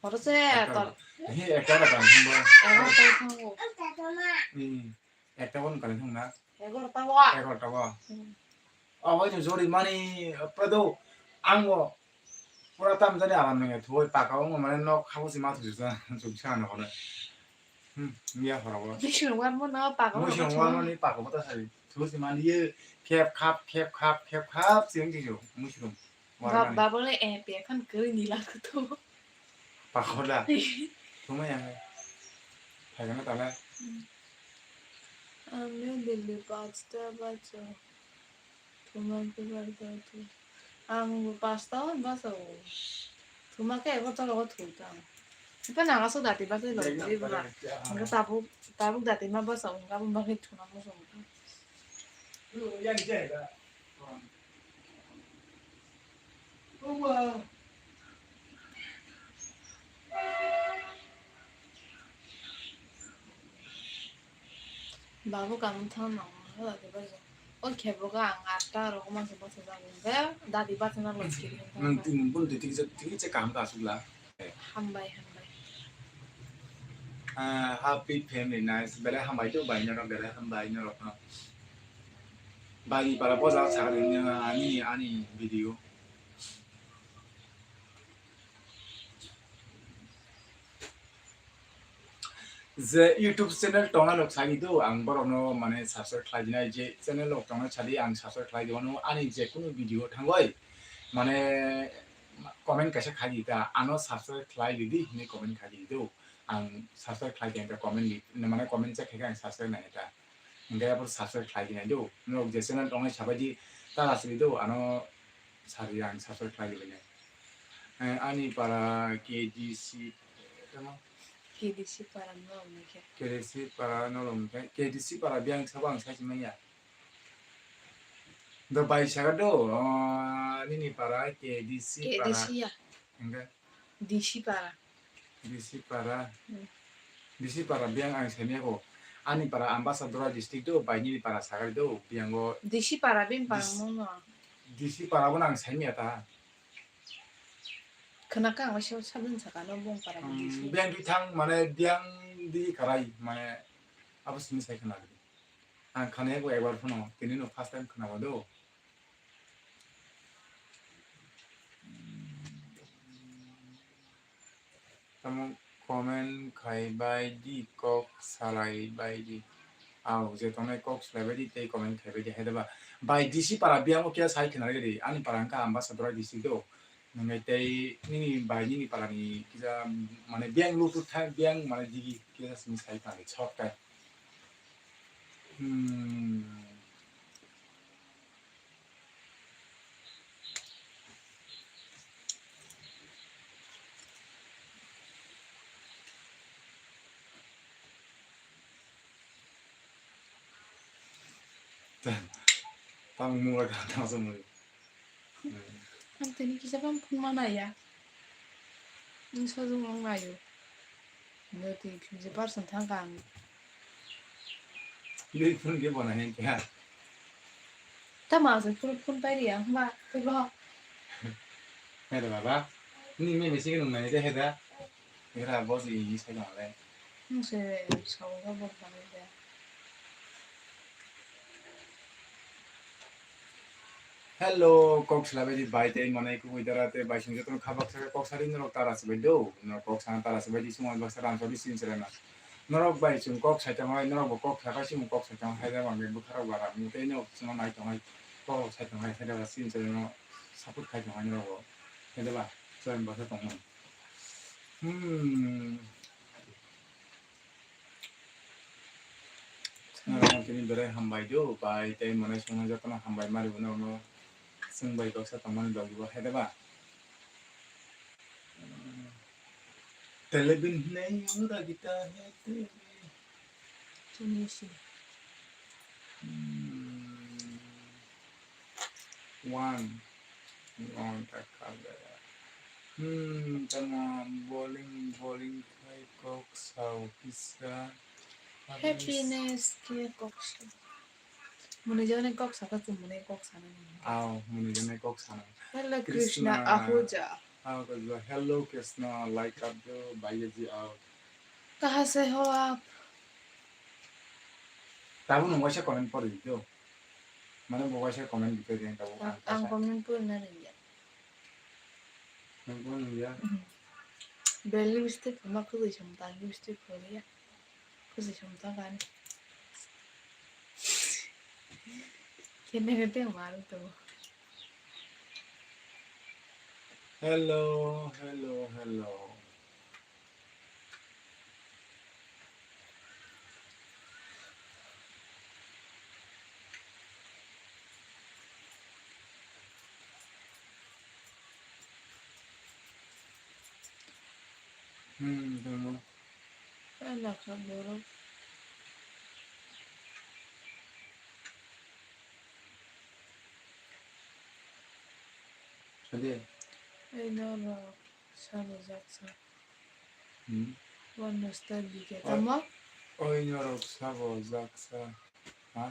Horo se ekta tor-, he, ekta rok current thangbo. Egarota o thango. Hmm. Ekta bo current thangna? Egarota o. Egarota o. Hmm. Obo to jori mani, pedo, ango, pura tam jani aram nangya, thoi paka o mane nok habo se ma thusa, thusa na horo. Hmm, miya horo. Bising warmo no paka o. Bising warmo ni paka o ta sai. Thusi mani ye khep khap, khep khap, khep khap, sing di yo, mushroom. Ba-, babole, eh, pe khan koi ni la kuto. Pakoda. Thuma yang. Hai kana tala. Hmm. Ami Delhi pasta bacho. Thuma ke bar da tu. Ang pasta on bacho. Thuma ke ego tolo go thu ta. Ipa nang asuk dati basa lo, buri bura. Angka tabuk, tabuk dati ma basa, angka bumba ke thuna mo song. Babu kamu thang nang, angka dati basa. O khe bo ang atta rok ma se basa jago hwnkhe dadi bachana log kiri hwnkhe Hmm, hambai. Tini bun twi twi twi kaham ka asuk la. Hambai, hambai. Ah, happy family nice. Belai hambai to bai norok, belai hambai norok no. Bai para boja sa ring ani, ani video. Je YouTube channel tongnai rok sagi do, ang borokno mane subscribe khlai dinai, je channel rok tongnai sadi ang subscribe khlai di, wano ani je kunu video thangoi mane comment kaisa khai di ta, ano subscribe khlai di di hinwi comment khai di do, ang subscribe khlai di ta, comment di, mane comment check khai ang subscribe nai ta. Hingke abo subscribe khlai di nai do. Norok je channel tongnai sabai di ta asri do, ano sari ang subscribe khlai di bini. Eh, ani para K D C, tamo? K D C para no hwnwi khe. K D C para no hwnwi khe. K D C para biyang sabo ang sai manya. Do bai saga do, oh, nini para K D C para. K D C ya. Hingke? D C para. D C para. Hmm. D C para biyang ang saimya ko. Ani para Ambasa Dora district do, bai nini para sagari do, biyango D C para bin para Dis-, mono. D C para bono ang saimya ta. Khna ka ang sab-, sabin saka no bung para Hmm, D C. Biyang di thang mane biyang di karai mane abo sini sai khna. Ang khna ko ekbar phano tini no first time khna do. Tamo comment khai bai di, kok salai bai di. Au, je tongnai kok salai bai di, tei comment khai bai di, hai da ba. Bai D C para biyang o kya sai khna ri di, ani para wngkha Ambasa Dora D C do. Nwngai tei nini bai nini para ni kisa mane biyang lutu thai, biyang mane digi kisa sini sai khna ri, sok tai. Hmm. Tang mura ka tang sa mura. Ang tini kisa bang phun mana ya. Ang sojong ang nayo. Noti kisa person thang kang. Ni phun ke bona hen kya? Tama se phun phun pai ri ang ba. Tulo. Heda baba. Ni me mesi ke nung nai de heda. Era boss i sai dong le. Nung se sao ga bor ba le. Hello, kok sila bai di bai tei manai kubui dara tei bai sung jotono kha baksa khe kok sari norok tara se bai do. Norok kok sana tara se bai di sung baksa ran sori sin sere na. Norok bai sung kok sai tong hai, norok bo kok sakai sung kok sai tong hai da bang bwkha rok bara mu tei norok sung nai tong hai, kok sai tong hai, hai da ba sin sere no support khai tong hai norok bo. Hai da ba, join baksa tong hai. Hmm. Norok tini berai hambai do, bai tei mwnai songno jotono hambai mari bo norokno chwng bai baksa tongmani logi bo hai da ba? Telebin hinai ura gita hai tei. Tunisi. Hmm. One. One ta kha bera. Hmm, tamo bowling, bowling khai kok sao kisa. Happiness ke kok sao. Muni jone kok saka tu muni kok sana ni. Ao, muni jone kok sana. Hello, Krishna. Krishna Ahuja. Ao, Krishna. Hello, Krishna. Like up do, bhaiya ji ao. Kaha se ho aap? Tabuk nwng waisa comment pori do. Mane bo waisa comment bipe de tabuk ang, ang kaisa comment pori na rwngya. Nwng bo nungya? Mhm. Belly lipstick ma khwlwi sam ta lipstick khwlwi ya. Khwlwi sam ta gani. Kene kete maru to. Hello, hello, hello. Hmm, tamo. Ai, lakha borok. Ade. Ai, no, no. Sabo jaksa. Hmm. One star bike. Oi. Tamo? Oi norok sabo jaksa. Ha?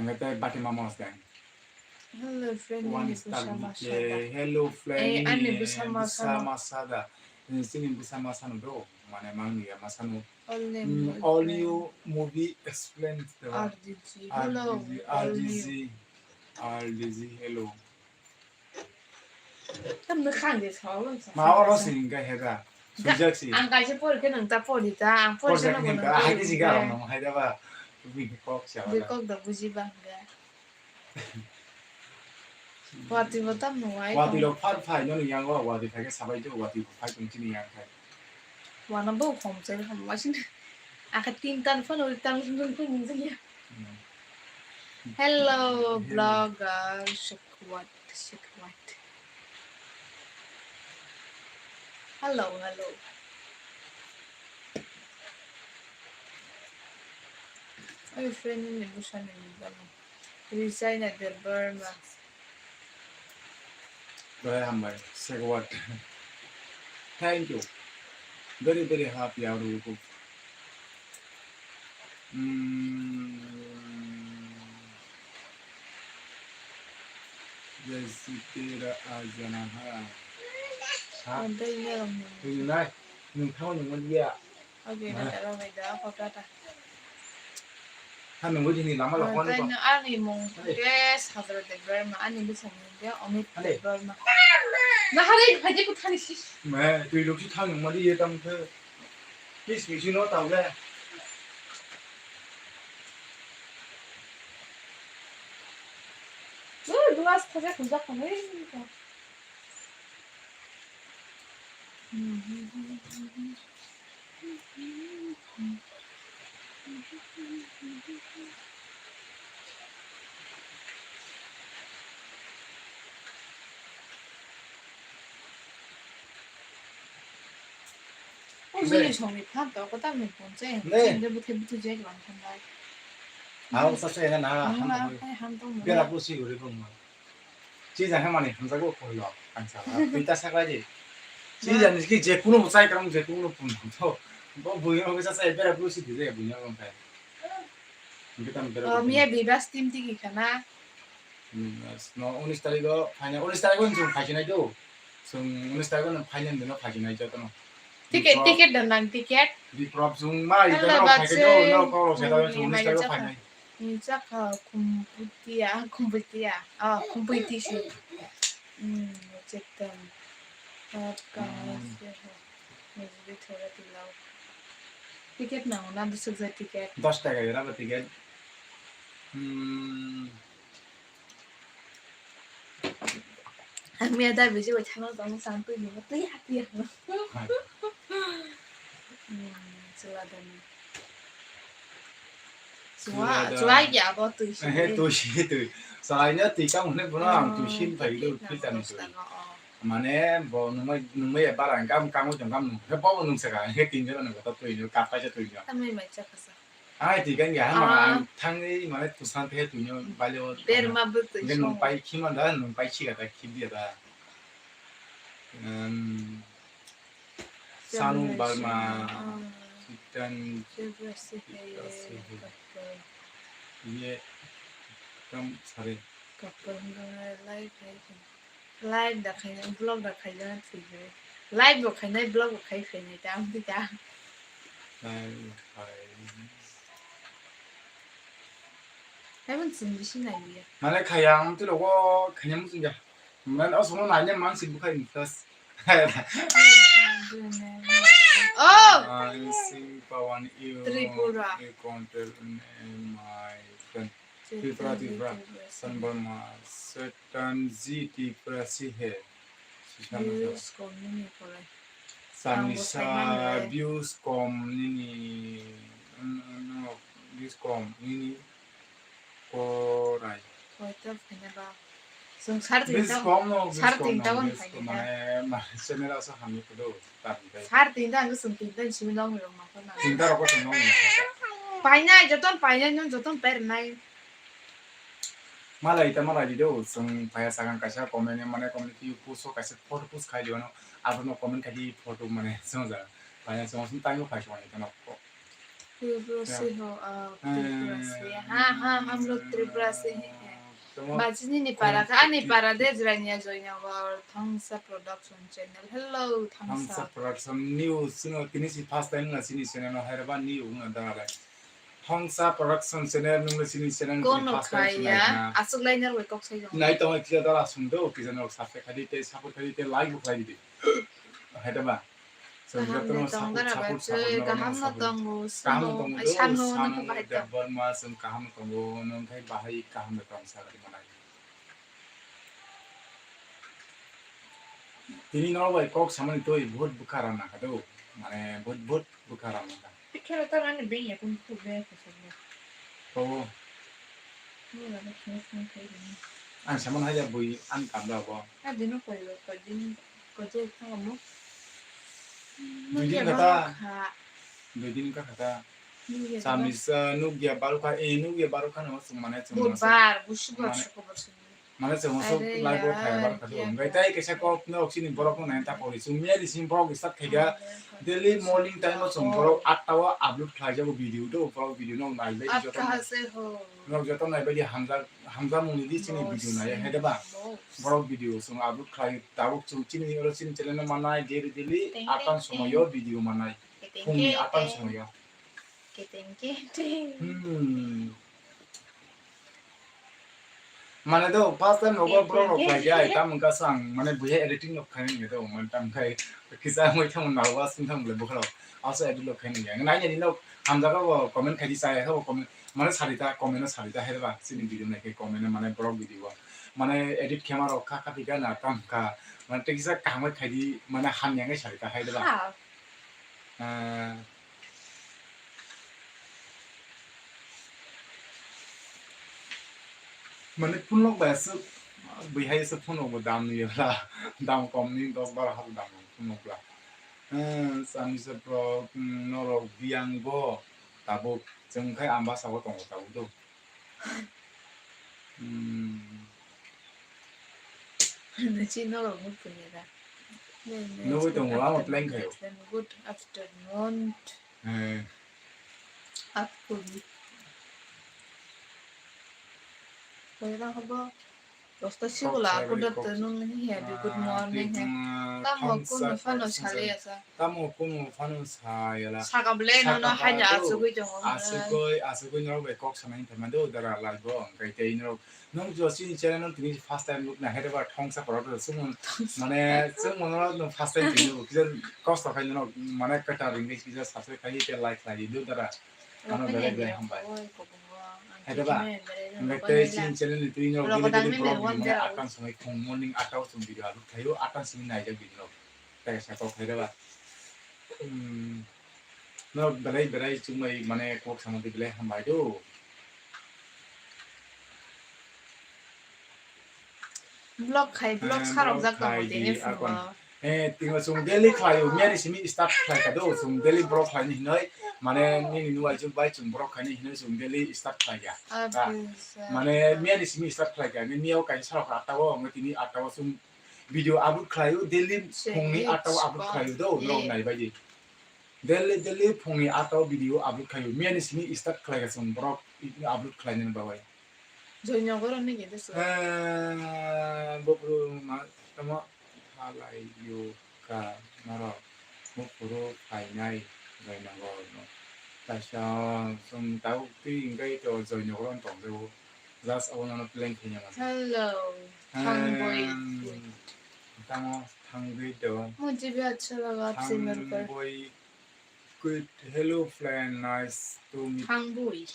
Ang khe tei bati mama os dang. Hello, friend, One nini star bwsa D K. Masada. Hello, friend, Eh, ani nini bwsa bwsa masano. Masada. Nini chini bwsa masano do. Mane mangni ya masano. All name, Mm, all all name. New movie explain the R D G. Hello, R D G, all new. R D G, R D G, hello. Tam no khang de sa, wala sa. Ma oro si hingka hega. Ga-, Sujak si. Ang kaisa pori khe nang ta pori ta, ang pori Pori khe jak nang hingka, nang hai pori di si ga hingka. Rong nang hai da ba. Bini kok sa Bini wala. Kok da buji ba hingka. Watwi bo tam no wai Watwi tong. Rok phar phai no ni yango, watwi phai khe sabai jo, watwi phai tong chini yang khai. Wana bo khom chai khom wasin. Aka tin tan phano tan sun kun nung ya. Hmm. Hello, Hello. Blogger, Shakwat, Shakwat. Hello, hello. Ay, friend ni busa ni balo. Resign at the Burma. Belai hambai, Shakwat. Thank you. Very, very happy, Aru. Hmm. Jai Sri Ram Ajana ha. Ha? Ang tei nai. Twi nai. Nung thang nung maliya. Oke, Ma. Dah, dah, dah, dah, apa, dah, dah. Ha, nunggu jini lama lo, Ah, kono tai ko. No, ani mung Hale. Ke Sadra Debbarma, ani bwsani ke Amit Hale. Debbarma. Na hale, haje ko thani sis. Me, twi lok si thang nung mali ye tam the. Kis mi si no tau le. Uh, glass thaja khunja khunai. Ujuni songni phan to, ko tamni pon che. Ne. Chinde buthe buthe je lang thanglai. Ang sa se na, Nang ham na, ko. Hai ham tong mo. Bera pusi guri ko mo. Chi jang hamani hamjago koi lo, ang sala. Twi ta sakla di. Chi jang ki je kuno bwsai karam je kuno pun to. Bo buino ko sa sai bera pusi di je buino ko kai. Ngi tam bera Oh, pusi. Miya bibas team tigi khana. Hmm, no, unis tarikh o final, unis tarikh o chwng phaisinai do. Chwng unis tarikh o final dino phaisinai jotono. Ticket, Biprop, ticket dan nang ticket. Biprop chwng ma ita Hello, no phaikai do, Batsi. No ko se da Mui chwng unis tarikh o chakha. Phainai. Ni chakha khumbutia, khumbutia. Ah, khumbuiti si. Hmm, chetan. Tat ka Hmm. se ho. Mujhe thoda dilao. Ticket na ho na, dusuk ja ticket. Dos taka era ba ticket. Hmm. Ang miya da biji bai thangna tong san twi ni twi ha twi ha. Hai. Hmm, chwla da ni. Chwla da. Chwla ya bo twi si. He twi si twi. Salai na twi ka hune bono ang twi sin phai do filter ni twi. Mane bo nungmai nungmai bara ang kam kam jong kam nung. He bo nung saka he tin jora nung to twi ni kap pai twi ni. Tamai mai cha khasa. Ai, twi kan ya, Ah. Ang thangwi mane twsang the twino bailio. Berma bwtwi Nge nung song. Pai khima da, nung pai chiga da, khibya da. Em, Sanu Barma, Ah. Chitan, Chebra Sehe, Chebra Sehe. Kapal. Ye, kam sare. Kapal hwnwi lai khai. Live da khainai, vlog da khainai thwi khe. Live bo khainai, vlog bo khai khainai ta, amtwi ta. Live khai. Haibon chwng bisi naiya. Mane khaya, amtwi rogo khainai muchung ya. Mane o sono naina man si bukhai ni plus. Oh! I sing Pawan you. Tripura. You control my friend. Tripura, Tripura, San Burma, Setan Ji Tripura si he. Views kom nini korai. Samisa views kom nini, mm, no, views kom nini korai. Koita phina ba. Chwng sar tinta, views kom no, views sar kom tinta no, on views phai kom na. Mane, mane, channel asa hamni kudo. Sar tinta ang chwng tinta simi long rok ma khona. Tinta rok ko simi long rok ma khona. Painai, joton painai, non joton pernai. Malai ta malai di do, chwng phaya sagang kaisa comment, mane comment ki post o kaisa photo post khai di ono, abono comment khai di photo mane chwng ja. Painai chwng sum tango phai song ani tano. Tripura se ho, ah, Tripura se. Ha, ha, hum log Tripura se hi hai. Bachini ni para kha, ani para de Jirania Joynagar, Thongsa Production Channel. Hello, Thongsa. Thongsa Production News, chwng tini si first time na chini channel no hai ba new na da lai. Thongsa Production Channel nung le chini channel no first time chwng nai na. Aswk lai nai roi kok sai jong. Nai tong kisa dara sung do, kisa nok subscribe khai di, te support khai di, te like bo khai di. Hai da ba. Kaham de tong dara ba chwng, kaham no tongo, kaham no tongo, ai, sano, sano, no bahai tong. Debbarma chwng kaham no tongo, nwng khai bahai kaham de tong sa gari manai. Tini no bai kok samani toi bhut bwkha rang nang kha do, mane bhut bhut bwkha rang nang kha. Khela ta ani beng ya kun khu be ko so. Ko. Ni la ba khela khela khai ni. Ang samani hai ya bui ang kam da bo. A dino koi koi din. Kojek thang mo. Dui din kata. Dui din ka kata. Samisa nukya baru ka, eh, nukya baru ka no sung mane sung. Budbar, busubar, mane, sukubar sung. Mane sung so live o khai bar ka do. Ngai tai kesa kok no oksini borok no nenta pori. Sung miya di sing borok start khai ga. Daily morning time o sung borok atta o upload khai jago video do. Borok video no nai bai joto. Atta ha se ho. Nok joto nai bai di hamjak. Hamjakmung ni di chini video nai, hai da ba? Borok video chwng upload khlai, tabuk chwng chini oro chini channel no manai, daily daily atta ni somoyo video manai. Phung ni atta ni somoyo. Hmm. Mane do first time nogo borok rok khlai ya, tam wngkha sang, mane buya editing rok khaini do, mane tam khai kisa moi thang na wa sing thang le bokhrok. Asa edit rok khaini ya. Nai ni no hamjak bo comment khai di, chaya bo comment. Mane sarita, comment o sarita, hai ba, chini video nai khe comment o, mane borok video o. Mane edit khe ma rok kha, kha phi kha na, tam kha. Mane tei kisa kaham khai di, mane hamya khe sarita, hai ba. Ah, mane phone lok bai aswk, bui hai aswk phone rok bo dam ni ya, dam kom ni dos baro hazar dam phone lok bla. Hmm, sami se pro, hmm, norok biyang bo tabuk. Chwng khai Ambasa o tongo tabuk do. Hmm. Nasi norok nuk punya da. Nugui tongo, amo plank khayo. Good afternoon. Eh. Apkuri. Kaya habo. Dosta sigola, good afternoon hi hai, good morning hai. Tamo kunu phano sale asa. Tamo kunu phano sayala. Saka ble no no haja asugui tongo. Asugui, asugui norok bai kok sanai thangma do dara live o, hwnkhe tei norok. Nwng jo chini channel no tini first time nukna hai ba thongsa korok sumon. Mane sumon no first time tini kisa kosto khai no mane kata ringwi kisa subscribe khai te like khai do dara. Ano belai belai hambai. Hai da ba? Hingke tei chini channel ni twi no daily daily vlog ni mane atta ni somoi phung morning atta o chwng video upload khlaio, atta ni simi naijak video no. Tei sa kok hai da ba? Hmm. No belai belai chumai mane kok samung belai hambai do. Vlog khai, vlog sarok jak tongo tini phungo. Eh, tini chwng daily khlaio, miyani simi start khlai ka do, chwng daily vlog khlaini hinoi, mane nini nuai chwng bai chwng vlog khaini hinoi chwng daily start khlai ya. Mane miyani simi start khlai ka, ni miyao kaisa sarok atta o, tini atta o chwng video upload khlaio, daily phungni atta o upload khlaio do, vlog nai bai di. Daily, daily phungni atta o video upload khlaio, miyani simi start khlai ka chwng vlog upload khlainani bagwi. Joynagar ni gede se. Eh, bopru ma tamo halai yo ka norok. Bopru phainai Joynagar no. Kaisa sum tau twi ingkai to Joynagar on tong jago. Just abono plank khaina man. Hello. Thangwi. Tamo thangwi to. Mujhe bhi acha laga aapse milkar. Thangwi. Good. Hello, friend. Nice to meet you. Thangwi.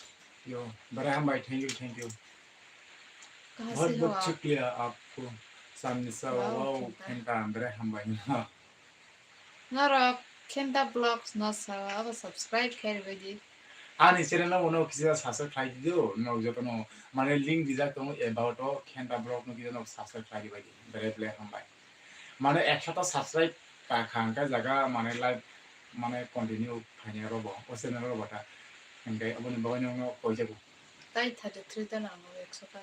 Berai hambai. Thank you, thank you. बहुत बहुत शुक्रिया आपको। Samisa, wow, khenta, berai hambai. Norok khenta vlogs no sa, abo subscribe khai rwbai di. Ani channel no uno kisa subscribe khai di do, no joto no, mane link dijak tongo about o khenta vlog no kisa no subscribe khai rwbai di. Berai berai hambai. Mane ekshota subscribe ta kha hwnkhe jaga mane live mane continue khainai robo o channel robo ta hwnkhe oboni bagwi no koijago. Tai thirty three ta nango ekshota.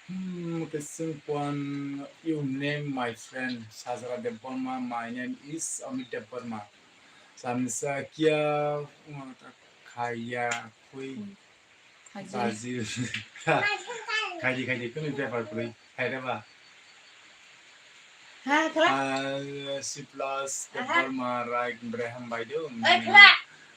Hmm, Tesung Puan, you name my friend Sajara Debbarma, my name is Amit Debbarma. Samsa kia khaya khui baji. Khaidi khaidi kumi bepar kuri khaida ba. Ha, khala. Ah, Siplas Debbarma Rai Braham Baidu. Oi, khala.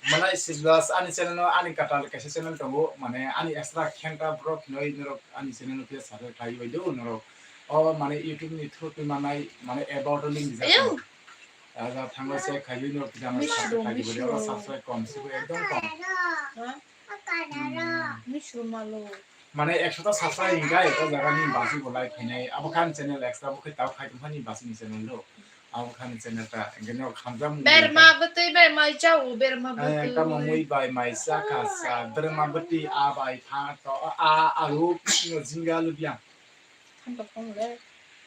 Malai Siplas ani channel no ani katal kaisa channel tongo, mane ani extra khenta brok noi norok ani channel no kisa subscribe khai bai do norok. O mane YouTube ni through twi manai mane about link dijak. Ayo. Aja thango se khai bai norok kisa mane subscribe khai bai do, subscribe kom se ekdom kom. Ha? Mane ekshota subscribe hinkai o jaga ni basi bo like khainai abo khan channel extra bo khai tau khai tong khani basi ni channel do. Abo khani channel ta, engkhe nok hamjak mung Berma bwtwi bai mai chao, berma bwtwi. Tamo mui bai mai cha kha sa, berma bwtwi a bai pha to a alu no jinga lubiang. Phanda phone le.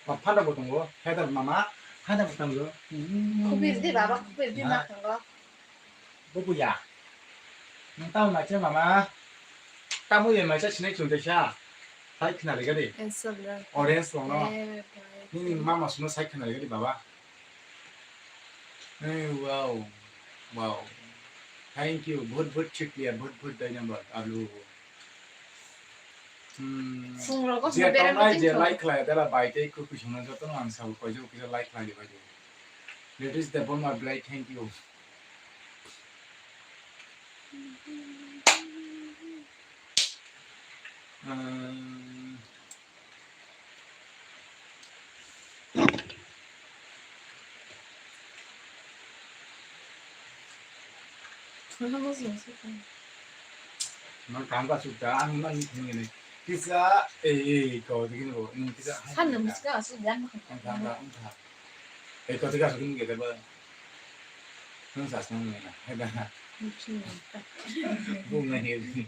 Ba phanda bo tongo, pheda mama, phanda bo tongo. Khubir di baba, khubir di ma tongo. Bubuya. Nang tamo mai cha mama. Tamo ye mai cha sinai chung cha. Sai khna le gadi. Orange lo no. Nini mama suno sai khna le gadi baba. Hey, wow. Wow. Thank you. Bhut bhut shukriya, bhut bhut dhanyabad. Alu. Hmm. Phungrok je tongnai je like khlai dala bai tei kuku songna joto no ang sabo koijo kisa like khlai di bai. Ladies the bomb of like, thank you. Hmm. Nang kaham ka sukda, ang man ni thung ni. Kisa, eh, eh, ko dikini ko, nung kisa. Kan nung kisa asuk dan. Ang kaham ka, ang kaham. Eh, ko tiga sukini kita ba. Nung sas nung ni na, heda. Bu ngai ni.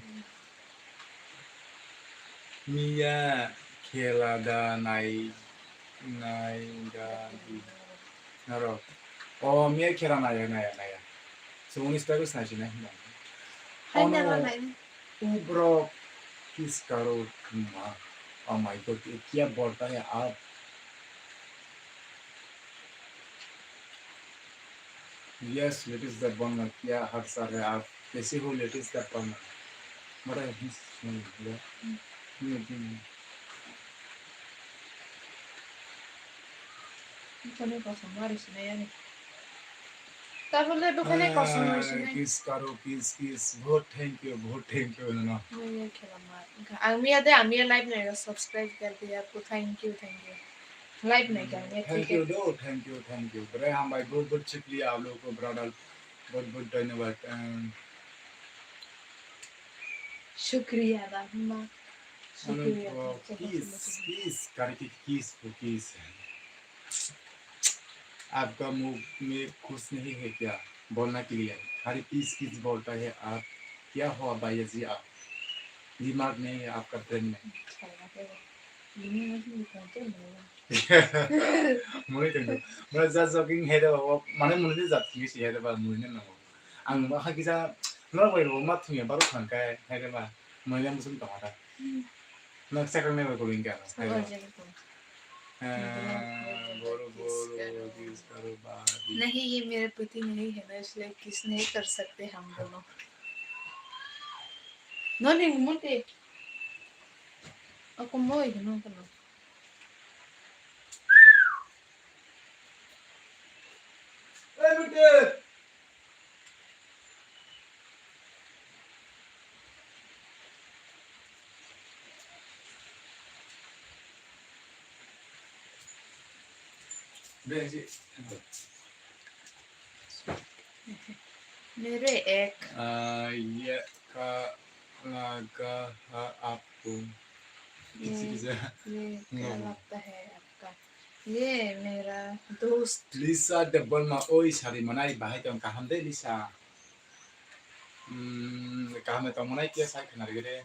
Miya khela da nai, nai da di. Naro. O miya khela naya, naya, naya. So, unis tarik nai sinai. Hai naro nai. U bro, kiss karo kuma. Oh my God, ye kya bolta hai aap? Yes, ladies, that one, kya har sar hai aap? Kaisi ho ladies, that one? Mara hi sung le. Ni ni. Bukhani kosom ari sinai ani. Tabole bukhani kosom ari sinai. Kiss karo, kiss, kiss. Bahut thank you, bahut thank you, no. Maya khela ma. Ang miya de, ang miya live nai subscribe kar diya. Thank you, thank you. Live nai ka, thank you do, thank you, thank you. Bere hambai, bahut bahut shukriya aap log ko brother. Bahut bahut dhanyabad. Shukriya da, ma. Shukriya. Kiss, kiss, karke kiss, kiss. आपका मुंह में कुछ नहीं है क्या बोलने के लिए? खाली किस किस बोलता है आप? क्या हुआ भैया जी आप? दिमाग नहीं है आपका ब्रेन में? Muni tong mura ja jogging hai da ba mane muni de jat kisi hai da ba muni ne nango. Ang ba hakisa norok bai bo ma thungya baro thang kai hai da ba muni ne musum tong da. Nok sakang ne ba ko lingka. Boru boru kiss karo ba. नहीं, ये मेरे पति नहीं है ना, इसलिए किस नहीं कर सकते हम दोनों। No ni muti. Ako mo igno kono. मेरे एक। ये का लगा है आपको? ये, ये क्या लगता है आपका? Ye mera dost. Lisa Debbarma, oi sari manai bahai tong kaham de Lisa. Hmm, kaham tong manai kia sai khana rigede.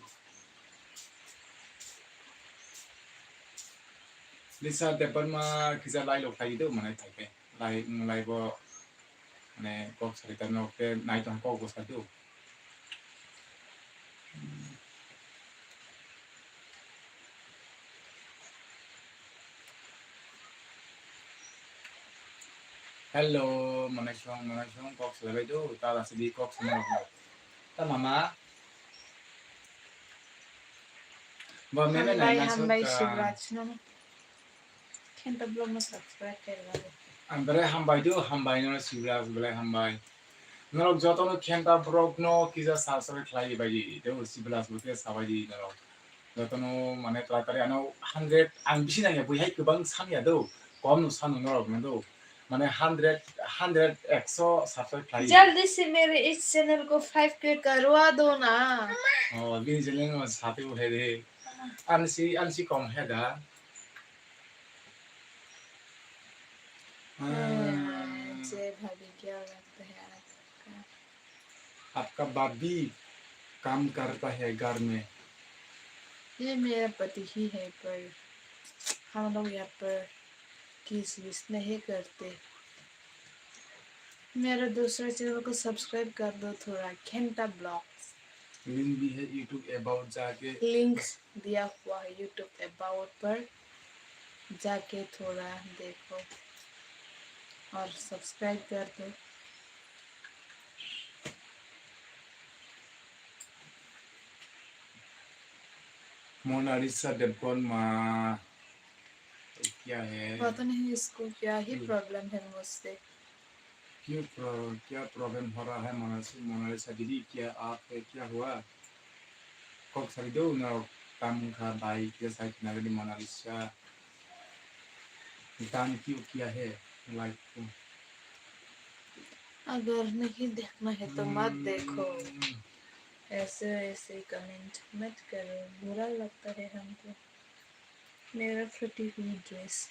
Lisa Debbarma kisa lai lok thai do manai thai ke. Lai, lai bo mane kok sari ta nok te nai tong kok bo sai do. Hello, Manaisong, Manaisong, kok salaibai do, ta lasi di kok sama rok. Ta mama. Ba meme nai Hambai, nai hambai sok ka. Shivraj no. Khenta vlog no subscribe khe rwdi. Ang belai hambai do, hambai no Shivraj belai hambai. Norok jotono khenta vlog no kisa subscribe khlai bai di. Do Shivraj bo kisa sabai di norok. Jotono mane twla twla ano hundred ang bisi nangya, buihai kwbang sanya do, kom no sanu norok no do. Mane hundred, hundred, ekso subscribe khlai. जल्दी से मेरे इस चैनल को फ़ाइव के करवा दो ना। Oh, bini channel no sati bo hai de. Ansi, ansi kom hai da. Hmm, जय भाभी, क्या लगता है आपका? आपका भाभी काम करता है घर में। ये मेरा पति ही है, पर हम लोग यहाँ पर किस विश नहीं करते। मेरा दूसरा चैनल को सब्सक्राइब कर दो थोड़ा, खेंटा ब्लॉग्स। लिंक भी है YouTube अबाउट जाके। लिंक्स दिया हुआ है YouTube अबाउट पर, जाके थोड़ा देखो और सब्सक्राइब कर दो। मोनालिसा देववर्मा, क्या है? पता नहीं इसको क्या ही हम्म। प्रॉब्लम है मुझसे। क्यों प्रो-, क्या प्रॉब्लम हो रहा है मोनालिसा, मोनालिसा दीदी? क्या आप पे क्या हुआ? Kok sari do no, tam kha bai kisa kina gani Monalisa. दान क्यों किया है लाइफ को? अगर नहीं देखना है तो मत देखो। Hmm. ऐसे ऐसे कमेंट मत करो, बुरा लगता है हमको। मेरा फटी हुई dress.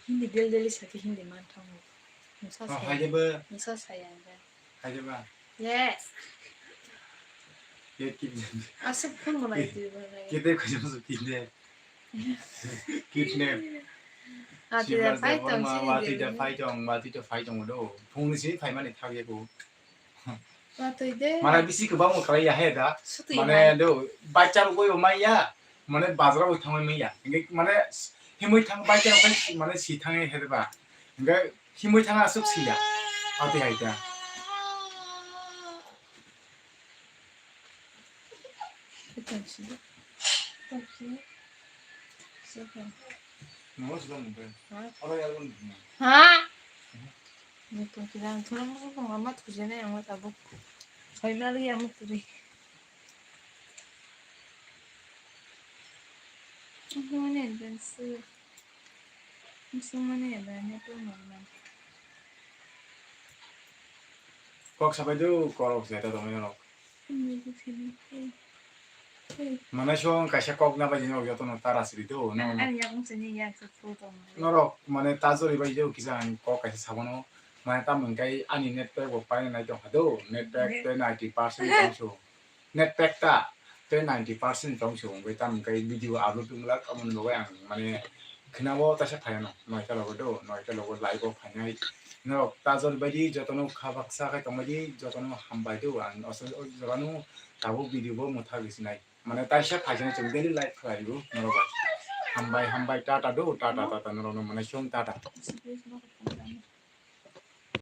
Hindi del del saki Hindi man thango. Musa Oh, saya. Hai jaba. Musa saya enggak. Hai jaba. Yes. Ye kit. Asap phone mo nai tu ba nai. Kit de ko jam su kit de. Kit ne. Ati da Shivraj fight tong Debbarma, si wati da de. Fight tong, wati da fight tong do. Phone si fight mani thak ye ko. Watwi de. Mane bisi kwbangma khlai ya he da. Sutwi Mane hai. Do, bacha rok bai maya. Mane bazar bai thangwi maya. Hingke mane himwi thang bacha rok khai mane si thangwi he ba. Hingke himwi thang aswk si ya. Ati hai da. Ito si. Ito si. Second. Namo sudah mungkin. Ha? Orang yang pun. Ha? Nito kira ang thura mo kong ama thujene ang tabuk. Finally ang turi. Ang mane advance. Ang mane advance to mama. Kok sabai do korok jeta tongwi norok. Mane song kaisa kok na bai jino joto no tara siri do no. Ani yakung sini yak sa photo. Norok mane ta jori bai jo kisa ani kok kaisa sabono mane ta mungkai ani net pack bo paina nai tong do net pack te ninety percent tong so net pack ta te ninety percent tong so bai ta mungkai video upload tong lak amon bo ang mane Khwnabo taisa phaiyano, noita logo do, noita logo live o phainai. Norok ta jori baidi jotono kha baksa khai tongbaidi jotono hambai do. Ang o jorano tabuk video bo mwthagwi sinai. Mane taisa phaisinai chwng daily live khlai o norok bai. Hambai, hambai, tata do, tata, tata norokno mane chwng tata.